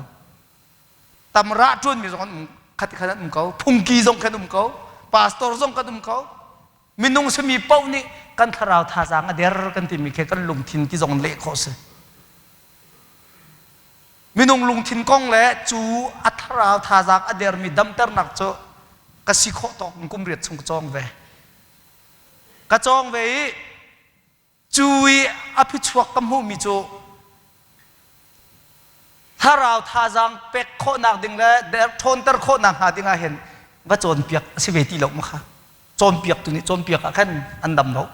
tamrah ṭuanmi zong an um khat khan an um ko phungki zong kan um ko pastor zong kan um ko minung simi paoh nih kan thlarau thazaang a der kan timi khi kan lungthin ti zong leh khawh si Minung lungthin kong le cu a thlarau thazaang a dermi damternak cu ka si khawh tawk in kum riat chung ka cawng ve. Ka cawng ve i cu i a phichuak ka hmuhmi cu thlarau thazaang pek khawhnak ding le ṭhawnter khawhnak hnga ding ah hin va cawnpiak a si ve ti lo ma kha. Cawnpiaktu nih cawnpiak ah khan an dam lo.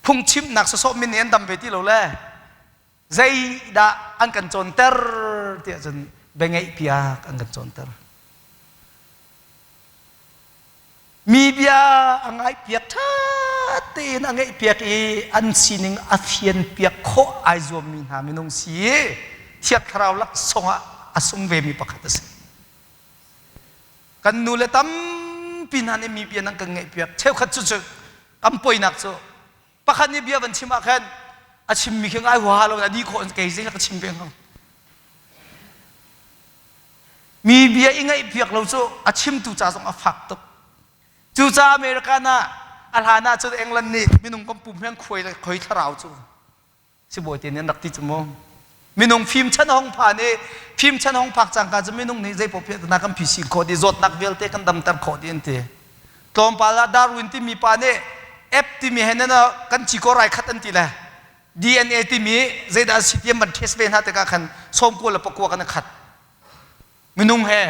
Phungchimnak sawsawh min nih an dam ve ti lo le Zeidah an kan cawnter tiah cun biangeihpiak an kan cawnter. Mi bia a ngaihpiak ṭha tein a ngaihpiak i an sining a fianpiak khawh ai zuammi hna minung si i Thiang Thlarau laksawng ah a sung vemi pakhat a si. Kan nu le tampi hna nih mi bia nan kan ngaihpiak. Cheukhat cu cu kan poinak cu Pakhat nih bia van chim ah khan a chimmi khi ngai huaha lo na di khawh kei zei ka chim ve hnga. Mi bia i ngaihpiak lo cu a chimtu ca zong a fak tuk. Cucaah American ah a hlan ah cun England nih minung kan pum hi an khuai le khoi thlarau cu sibawi te nih an rak ti cu mu. Minung fim chan hong phan i fim chan hong phak cangka cu minung nih zei paoh piahtana kan phi khawh dih zawtnak vialte kan damter khawh dih an ti. Tlawmpal ah Darwin timi pa nih app timi he nan kan cikor ai khat an ti le DNA timi zeidah a si ti an van test ve hna tikah khan sawmkua le pakua kan i khat. Minung he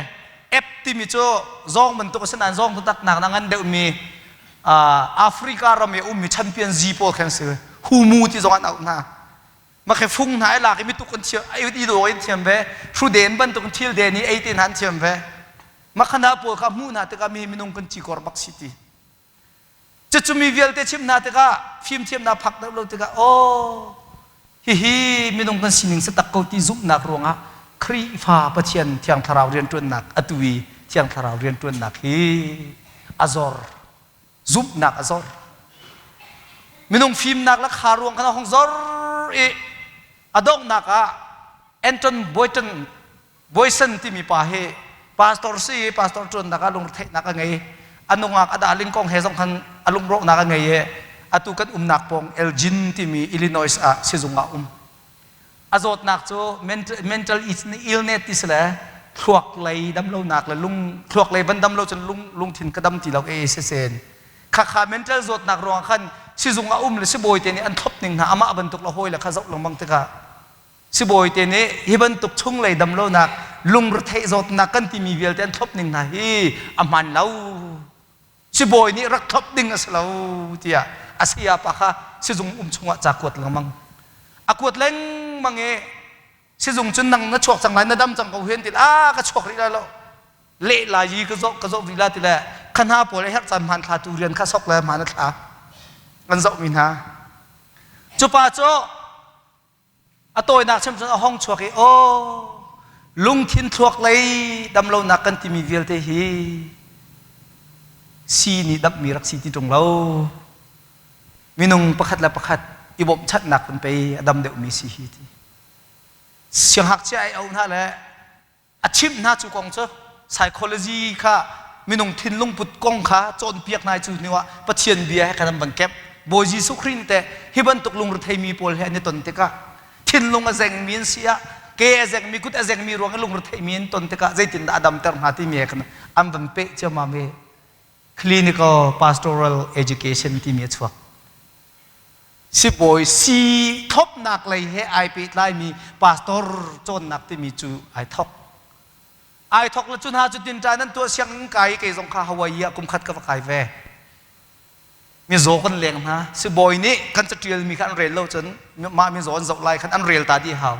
app timi cu zawng bantuk a si nain zawng taktak nak na ngan deuhmi Africa ram i a ummi champion Z pawl khan si. Humu ti zong an auh hna. Makhe fung hna ai lak i mituk an thiam i daw in thiam ve hruden bantuk in thil den i ei te hna an thiam ve makhana pawl kha hmuh hna tikah mi minung kan cikor bak si ti cucu mi vialte chim hna tikah fimthiamnak phak deuh lo tikah aw hihi minung kan sining si tak ko ti zumhnak ruangah Khrihfa Pathian Thiang Thlarau rianṭuannak atu i Thiang Thlarau rianṭuannak hi a zor zumhnak a zor minung fimnak le kha ruang khan a hung zor i a donghnak ah Anton Boyton Boyson timi pa hi pastor si i pastor ṭuannak ah lungretheihnak a ngei a nungak a darling kong he zong khan a lungrawhnak a ngei i atu kan umnak pawng Elgin timi Illinois ah sizung ah um A zawtnak cu mental illness ti si le thluak lei damlonak le lung thluak lei van dam lo cun lung lungthin ka dam ti lo e sisen khakha mental zawtnak ruangah khan sizung a um le sibawi te nih an thlop ning hna amah bantuk le hawi le kha zoh lengmang tikah sibawi te nih hi bantuk chunglei damlonak lungretheih zawtnak kan timi vialte an thlop ning hna hi a hmaan lo sibawi nih rak thlop ding a si lo tiah a sayapa kha sizung um chungah ca kuat lengmang a kuat lengmang i sizung cun nang na chuak cang lai na dam cang ko hen ti a ka chuak rih lai lo leh lai yi ka zoh ka zoh rih la ti le kha hna pawl herh caan hmaan thla tu rian kha sok le hmaan a thla an zoh mi hna cu pa cu A tawinak chim cun a hong chuak i aw lungthin thluak lei damlonak kan timi vialte hi si nih damhmi rak si ti ṭung lo. Minung pakhat le pakhat i bawmhchanhnak kan pei a dam deuhmi si hi ti. Sianghngakchia ai au hna le a chimh hna cu kong cu psychology kha minung thinlung put kong kha cawnpiak hna cu hnu ah Pathian bia he khan an van kemh Bawi Jesuh Khrih nih teh hi bantuk lungretheimi pawl he an i ton tikah Thinlung a zengmi an si ah, ke a zengmi, kut a zengmi ruang i lungretheihmi an ton tikah zeitindah a damter hnga timi he khan an van peh ciammam i clinical pastoral education timi a chuak. Sibawi si thlopnak lei he ai pehtlaimi pastor cawnnak timi cu ai thok. Ai thok le cu hna cu tinṭan an tuah sianginn kai i kei zong kha Hawaii ah kum khat ka va kai ve. Mizaw kan leng hna. Sibawi nih kan caṭialmi kha an rel lo cun mah mizaw an zoh lai khan an rel ta dih hau.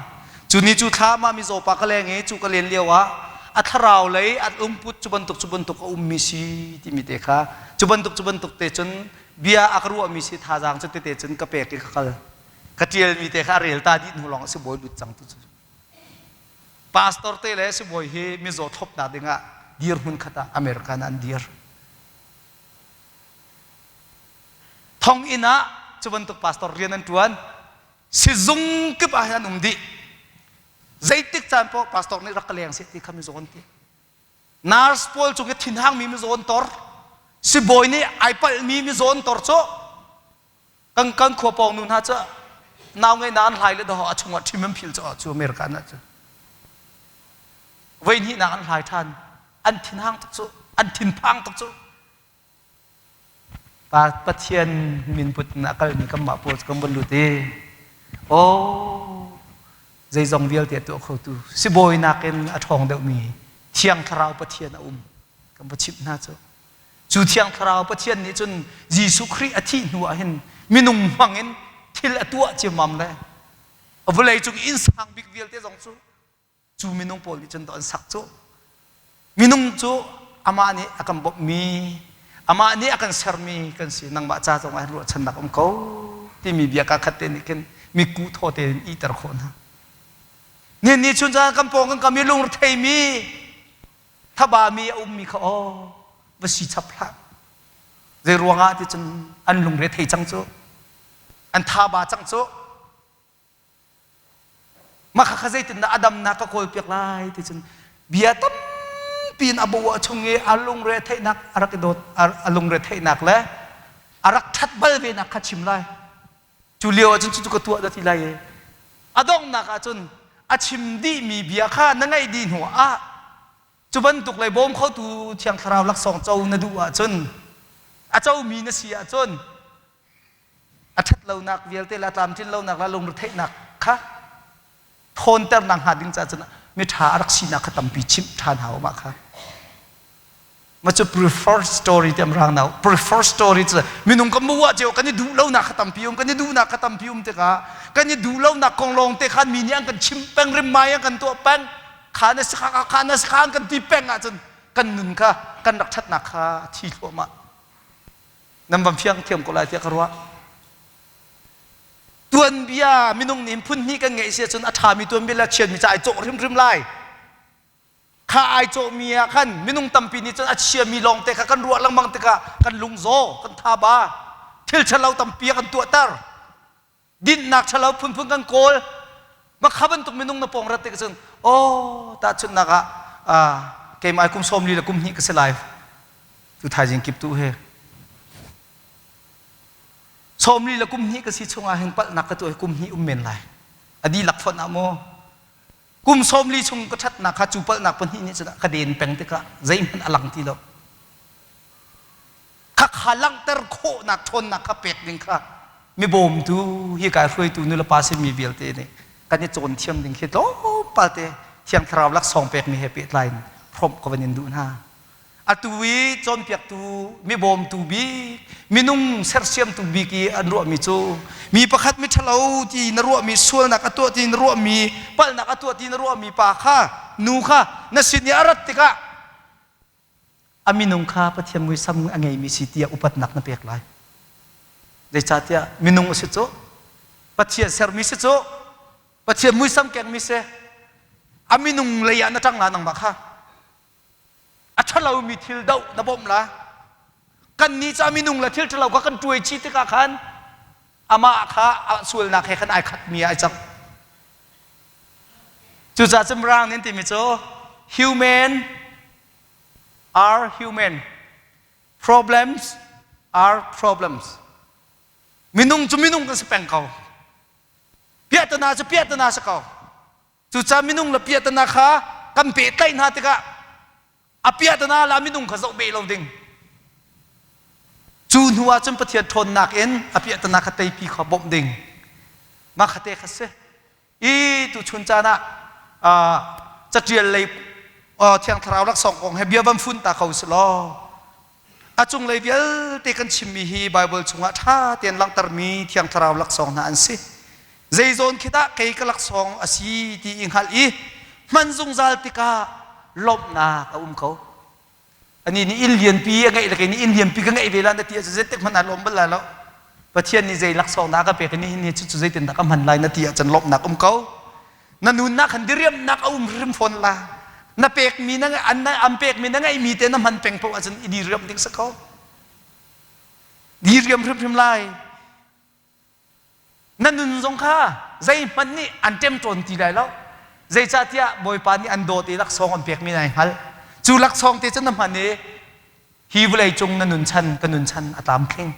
Cu ni cu thla mah mizaw pa ka leng i cu ka len lio ah a thlarau lei a lungput cu bantuk cu bantuk a ummi si timi te kha cu bantuk cu bantuk te cun bia a ka ruahmi si thazaang cu tete cun ka pek i ka kal. Ka ṭialmi te kha a rel ta dih hnu lawng sibawi lut cang tu cu. Pastor te le sibawi hi mizaw thlopnak dingah dirhmun khat ah American ah an dir. Thonginn ah cu bantuk pastor rian an ṭuan. Sizung kip ah hin an um dih. Zeitik caan paoh pastor nih rak ka leng seh ti kha mizaw an ti. Nurse pawl cung i thinhangmi mizaw an tor. Sibawi nih ai palhmi mizaw an tor cu kan kan khua pawng nu hna cu nau ngei na an hlai le dawh a chungah ṭhim an phil cu cu America na cu voi hnih nak an hlai ṭhan an thinhang tuk cu an thinphang tuk cu pa Pathian min put in a kalmi kanmah pawl cu kan van lut i oh zeizong vialte a tuah khotu sibawi nakin a ṭhawng deuhmi Thiang Thlarau Pathian a um kan va chimh hna cu Cu Thiang Thlarau Pathian nih cun Jesuh Khrih a thih hnu ah hin minung hmang in thil a tuah ciammam le vawlei cung inn sang bik vialte zong cu cu minung pawl nih cun an sak cu. Minung cu amah nih a kan bawmhmi, amah nih a kan sermi kan si. Nangmah ca zong ah ruahchannak um ko timi bia kaa khat te nih khin miku thaw tein iter khawh hna. Ni ni chun caan kan pawng kan kam i lungretheimi thabami a ummi kha aw va si chap hlah zei ruangah ti cun an lungre thei cang cu an thaba cang cu mah kha kha zeitindah a damnak ka kawl piak lai ti cun bia tampi in a bo chung i a lungre theihnak a rak i dawt a lungre theihnak le a rak ṭhat bal ve nak kha chim lai Cu lio ahcun cucu ka tuah dah ti lai i a donghnak ahcun a chim dihmi bia kha na ngaih dih hnu ah cu bantuk lei bawm khotu Thiang Thlarau laksawng co na duh ahcun a comi na si ahcun a ṭhat lonak vialte le a tlamtlin lonak le lungretheihnak kha ṭhawnternak hnga ding caah cun miṭha a rak sinak kha tampi chimh ṭhan hau mah kha. Ma cu prefer story ti am rang nau prefer story cu minung kan muah cio kan i duh lonak kha tampi um kan i duhnak kha tampi um tikah kan i duh lonak kong lawng te khan mi nih an kan chim peng rim mai an kan tuah peng kha na si kha kha na si kha an kan ti peng ahcun kan nun kha kan rak ṭhatnak kha a thi thluahmah nan van fiang thiam ko lai tiah ka ruah tuanbia minung nih phun hnih kan ngeih si ahcun a ṭhami tuanbia le a chiatmi ca ai cawh hrimhrim lai kha ai cawhmi ah khan minung tampi nih cun a chiami lawngte kha kan ruah lengmang tikah kan lungzaw kan thaba thil ṭhalo tampi a kan tuahter dinhnak ṭhalo phunphun kan kawl makha bantuk minung na pawng rat tik cun oh tahchunhnak ah keimah kum 40 le kum hnih ka si lai tu thaizing kip tu he 40 le kum hnih ka si chungah hin palhnak ka tuah kum hnih um men lai a dihlak fonh ah maw Kum 40 chung ka ṭhatnak kha cu palhnak pahnih nih cun ka den peng tikah zeihmanh a lang ti lo. Khakha langhter khawhnak ṭhawnnak kha pek ding kha mi bawmtu hi kai hruaitu nulepa simi vialte nih kan i cawn thiam ding khi tlawmpal te Thiang Thlarau laksawng pekmi he pehtlai in hrawmh ka van in duh hna. Atu i cawnpiaktu mi bawmtu bik minung sersiamtu bik i an ruahmi cu mi pakhat mi ṭhalo ti na ruahmi sualnak a tuah ti na ruahmi palhnak a tuah ti na ruahmi pa kha nu kha na sin i a rat tikah a minung kha Pathian muisam a ngeimi si tiah upatnak na pek lai. Zeicahtiah minung a si cu Pathian sermi si cu Pathian muisam kengmi si a minung lei ah na ṭang la nangmah kha a ṭhalomi thil doh na bawmh la kannih cu a minung le thil ṭhalo kha kan ṭuai chih tikah khan amah kha a sualnak he khan ai khatmi ah ai cang cucaah cun Mirang nih an timi cu human are human problems are problems minung cu minung kan si peng ko. Piahtana cu piahtana si ko. Cucaah minung le piahtana kha kan pehtlaih hna tikah a piahtana le a minung kha zoh beh lo ding. Cu hnu ah cun Pathian ṭhawnnak in a piahtana kha teipi kha bawmh ding. Mah kha te kha si. I tuchun caan ah caṭial lei Thiang Thlarau laksawng kong he bia van fun ta ko si law a cunglei vialte kan chimmi hi Baibal chungah ṭha tein langhtermi Thiang Thlarau laksawng hna an si. Zei zawn khi dah kei ka laksawng a si ti i hngalh i hman zungzal tikah lawmhnak a um ko. Ani nih inn lianpi a ngeih le kei nih inn lianpi ka ngeih ve la na ti ahcun zeitik hmanh ah lawm bal lai lo. Pathian nih zei laksawng dah a ka pek i nihin ni cucu zeitindah ka hman lai na ti ahcun lawmhnak um ko. Na nunnak khan diriamnak a um hrim fawn la. Na pekmi na an an pekmi na ngeihmi te na hman peng paoh ahcun i diriam ding si ko. Diriam hrimhrim lai. Na nun zong kha zeihmanh nih an ṭemṭawn ti lai lo. Zeicahtiah Bawipa nih an dawt i laksawng an pekmi nai hngalh. Cu laksawng te cu na hman i hi vawlei cung na nun chan ka nun chan a tlamtling.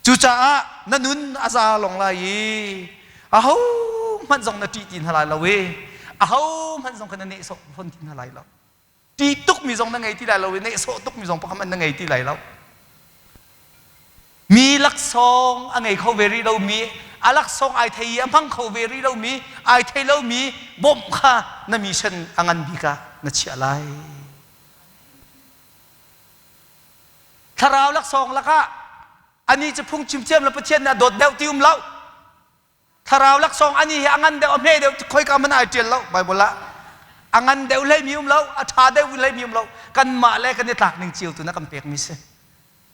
Cucaah na nun a za long lai i ahohmanh zong na ṭih ti hna lai lo i ahohmanh zong kha na nehsawh fawn ti hna lai lo. Ṭih tukmi zong na ngei ti lai lo i nehsawh tukmi zong pakhat hmanh na ngei ti lai lo. Mi laksawng a ngei kho ve rih lomi, a laksawng ai thei i a hmang kho ve rih lomi, ai thei lomi bawmh kha na mission a ngan bik ah na chiah lai. Thlarau laksawng lakah anih cu phungchim thiam le Pathian nih a dawt deuh ti um lo. Thlarau laksawng ani hi a ngan deuh a hme deuh khoika hmanh ai ṭial lo Bible ah. A ngan deuh hleimi um lo, a ṭha deuh hleimi um lo. Kanmah le kan i tlak ning cio tu na kan pekmi si.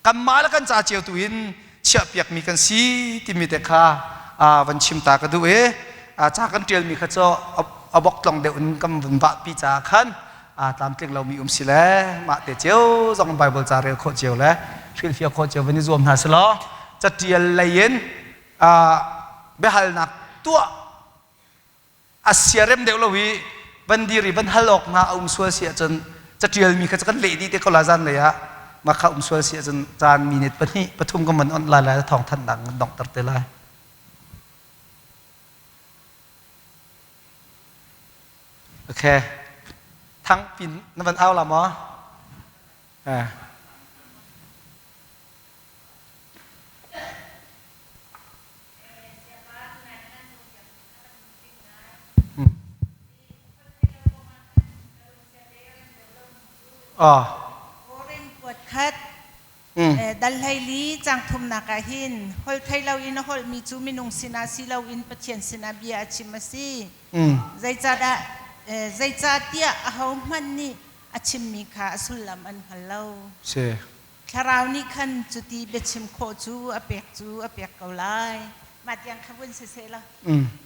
Kanmah le kan ca cio tu in chiahpiakmi kan si timi te kha van chim ta ka duh i ca kan ṭialmi kha cu a bok tlong deuh in kan vun vahpi caah khan tlamtling lomi um si le mah te cio zong Bible ca rel khawh cio le hrilhfiah khawh cio van i zuam hna si law caṭial lei in biahalnak tuah a siarem deuh lo i van dir i van hal awk hna a um sual si ahcun caṭialmi kha cu kan leh dih te ko la zan lei ah mah kha um sual si ahcun caan minute pahnih pathum kan van onh lai lai thawng thanhnak kan donghter te lai. Okay. Thang pin na van au la maw? Eh. Korin kuat khat dal hleili cang thumnak ah hin holh thei loin a holhmi cu minung sinah si loin Pathian sinah bia a chim a si. Zeicahdah zeicahtiah ahohmanh nih a chimmi kha a sullam an hngal lo. Si. Thlarau nih khan cuti biachim khawh cu a pek cu a pek ko lai. Mah tiang kha vun si seh law.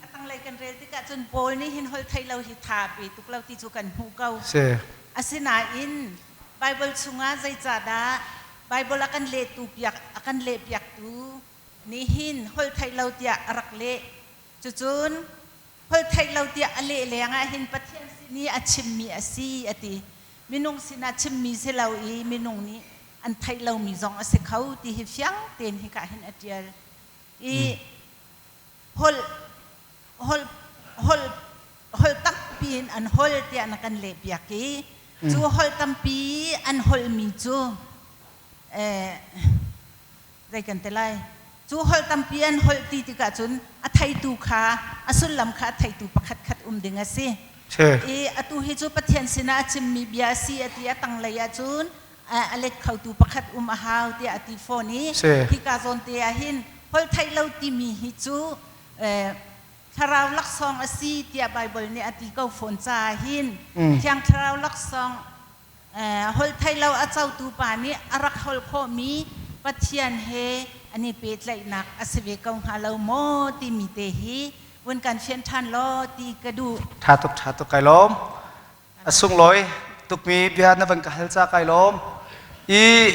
A tanglei kan rel tikah cun Paul nih hin holh theih lo hi tha pe tuk lo ti cu kan hmuh ko. Si. Asinain Baibal chungah zeicahdah Baibal a kan lehtu piak a kan lehpiaktu nih hin holh theih lo tiah a rak leh. Cucun holh theih lo tiah a leh lengah hin Pathian sin i a chimmi a si a ti. Minung sinah chimmi si lo i minung nih an theih lomi zong a si kho ti hi fiang tein hika hin a ṭial. I holh holh holh holh tampi in an holh tiah na kan lehpiak i cu holh tampi an holhmi cu eh, zei kan ti lai cu holh tampi an holh ti tikah cun a theitu kha a sullam kha a theitu pakhat khat um ding a si i atu hi cu Pathian sinah a chimmi bia a si a ti a tanglei ah cun a let khotu pakhat um a hau tiah a ti fawn i hika zawn te ah hin holh theih lo timi hi cu thlarau laksawng a si tiah Baibal nih a ti ko fawn caah hin Thiang Thlarau laksawng Holh theih lo a cotu pa nih a rak holh khawhmi Pathian he an i pehtlaihnak a si ve ko hnga lo maw timi te hi vun kan fian ṭhan law ti ka duh. Ṭha tuk, ṭha tuk, kai lawm. A sunglawi tukmi bia na van ka hal ca kai lawm. I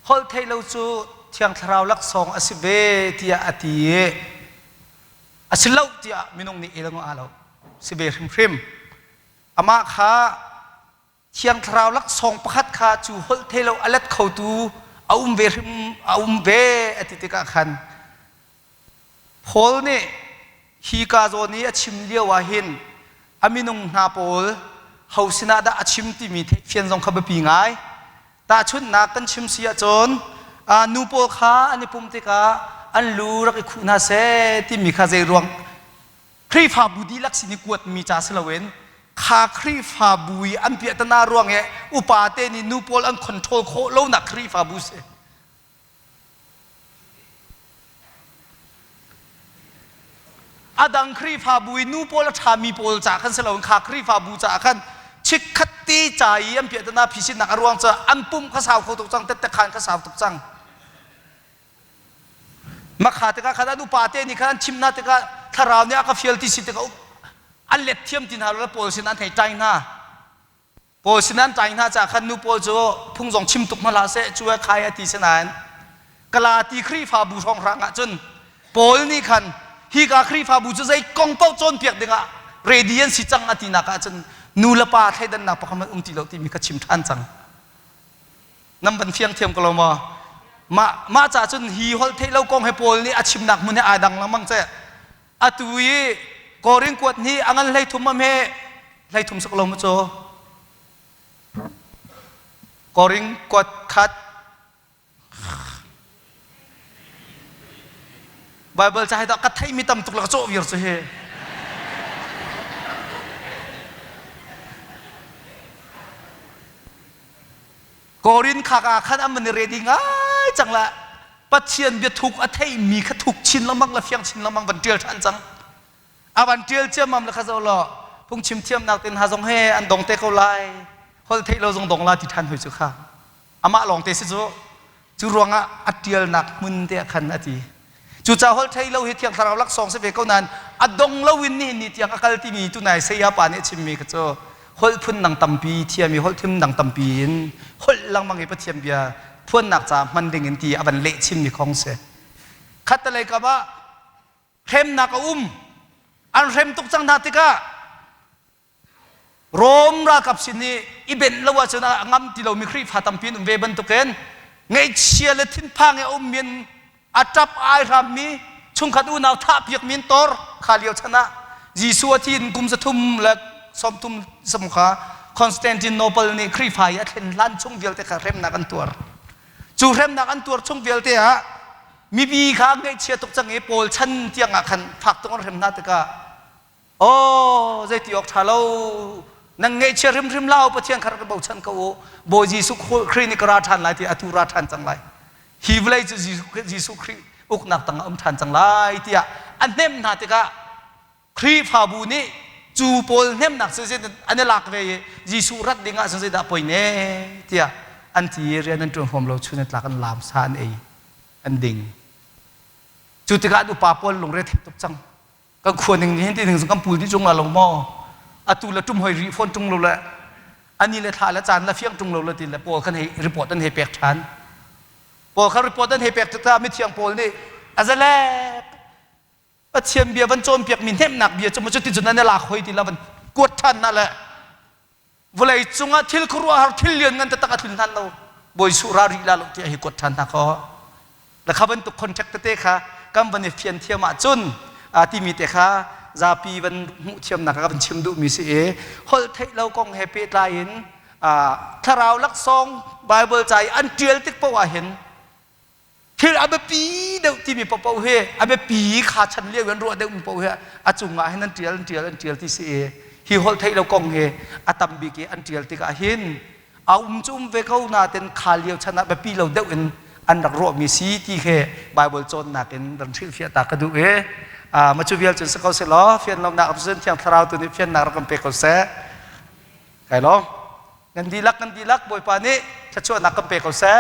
holh theih lo cu Thiang Thlarau laksawng a si ve tiah a ti i a si lo tiah minung nih el a lo. Si ve hrimhrim. Amah kha Thiang Thlarau laksawng pakhat kha cu holh thei lo a let khotu a um ve hrim a um ve a ti tikah khan. Paul nih hi ka zawn i a chim lio ah hin a minung hna pawl ho sinah dah a chim timi theihfian zong kha biapi ngai. Tahchunhnak kan chim si ahcun nu pawl kha an i pumh tikah an lu rak i khuh hna seh timi kha zei ruang Khrihfabu dihlak sin i kuatmi ca si loin kha Khrihfabu i an piahtana ruang i upa te nih nu pawl an control khawh lonak Khrihfabu si. A dang Khrihfabu i nu pawl a ṭhami pawl ca khan si loin kha Khrihfabu caah khan chikkhat te ca i an piahtana phisinnak a ruang cu an pumh kha sau kho tuk cang, tette khaan kha sau tuk cang. Makha tikah khan an upa te nih khan an chimh hna tikah thlarau nih a ka fial ti si tikah an let thiam ti hna lo le Paul sin an hei ṭai hna. Paul sin an ṭai hna caah khan nu pawl cu phung zong chim tuk hna hlah seh cu khai a ti si nain Galati Khrihfabu hrawnghrang ah cun Paul nih khan hika Khrihfabu cu zei kong paoh cawnpiak dingah ready an si cang a tinak ah cun nu le pa thleidannak pakhat um ti lo timi kha chim ṭhan cang. Nan van fiang thiam ko lo maw? Mah mah ca cun hi holh theih lo kong he Paul nih a chimnak hmun he aa dang lengmang ce. Atu i Korin kuat hi a ngan 13 am he 13 sak lo mu cu. Korin kuat khat Bible ca hi dah ka theihmi tam tuk le ka cawh viar cu hi. Korin khak ah khan an van i ready ngai cang la Pathian biathuk a theihmi kha thuk chin lengmang le fiang chin lengmang van ṭial ṭhan cang. A van ṭial ciammam le kha zoh law phungchim thiamnak tin ha zong he an dong te ko lai. Holh theih lo zong dong la ti ṭhan hoi cu kha. Amah lawng te si cu. Cu ruangah a ṭialnak hmun te ah khan a ti. Cucaah holh thei lo hi Thiang Thlarau laksawng si ve ko nain a dong loin nihin ni tiang a kal timi tunai saya pa nih a chimmi kha cu holh phun dang tampi thiam i holh thim dang tampi in holh lengmang i Pathian bia phuannak caah hman ding in ti a van leh chinmi khong si. Khattelei kam ah hremnak a um. An hrem tuk cang hna tikah Rom ralkap sin i i benh lo ahcun a ngam ti lomi Khrihfa tampi an um ve bantukin ngaihchia le thinphang i a ummi an a ṭap ai hrammi chungkhat unau thahpiakmi an tor kha lio chan ah Jesuh a thi in kum 330 sam kha Constantinople nih Khrihfa i a thlen hlan chung vialte kha hremnak an tuar. Cu hremnak an tuar chung vialte ah mibi kha ngaihchia tuk cang i Paul chan tiang ah khan fak tuk an hrem hna tikah Oh, zeiti awk ṭha lo. Nan ngaihchia hrimhrim la Pathian kha rak bochan ko u. Bawi Jesuh Khrih nih ka ra ṭhan lai ti atu ra ṭhan cang lai. Hi vawlei cu Jesuh Khrih uknak tangah um ṭhan cang lai tiah a hnemh hna tikah Khrihfabu nih cu pawl hnemnak cu an i lak ve i Jesuh rat ding ah cun zeidah poi ne tiah an ti i rian an ṭuan huam lo chun an tlak an laam sa an ei an ding. Cu tikah an upa pawl lungre thei tuk cang. Kan khua ning hin ti ning kan pul dih chung la lo maw? Atu le tum hoi ri phone tung lo le ani le thla le caan le fiang tung lo le ti le pawl khan hei report an hei pek than. Pawl khan report an hei pek tikah mithiang pawl nih azalek Pathian bia van cawnpiak mi hnemhnak bia cu maw cuti cun an i lak hoi ti la van kuat than na le Vawlei cungah thil khuaruahhar thil lian ngan taktak a tlun hlan lo. Bawi Suh ra rih la lo tiah hi kuat ṭhan hna kaw. Le kha bantuk contract tete kha kan van i fian thiam ahcun timi te kha zapi van hmuh thiamnak ka van chim duhmi si i holh theih lo kong he pehtlai in thlarau laksawng Bible ca i an ṭial tik paoh ah hin Thil a biapi deuh timi paohpaoh hi a biapi kha chan lio in ruah deuhmi paoh hi a cungah hin an ṭial an ṭial an ṭial ti si i hi holh theih lo kong hi a tam bik i an ṭial tikah hin a um cu um ve ko nain kha lio chan ah biapi lo deuh in an rak ruahmi si ti khi Bible cawnnak in ran hrilhfiah ta ka duh i ma cu vial cun si ko seh law fian lonak cun Thiang Thlarau tu nih fiannak rak kan pe ko seh. Kai lawm. Nan dihlak kan dihlak Bawipa nih thluachuahnak kan pe ko seh.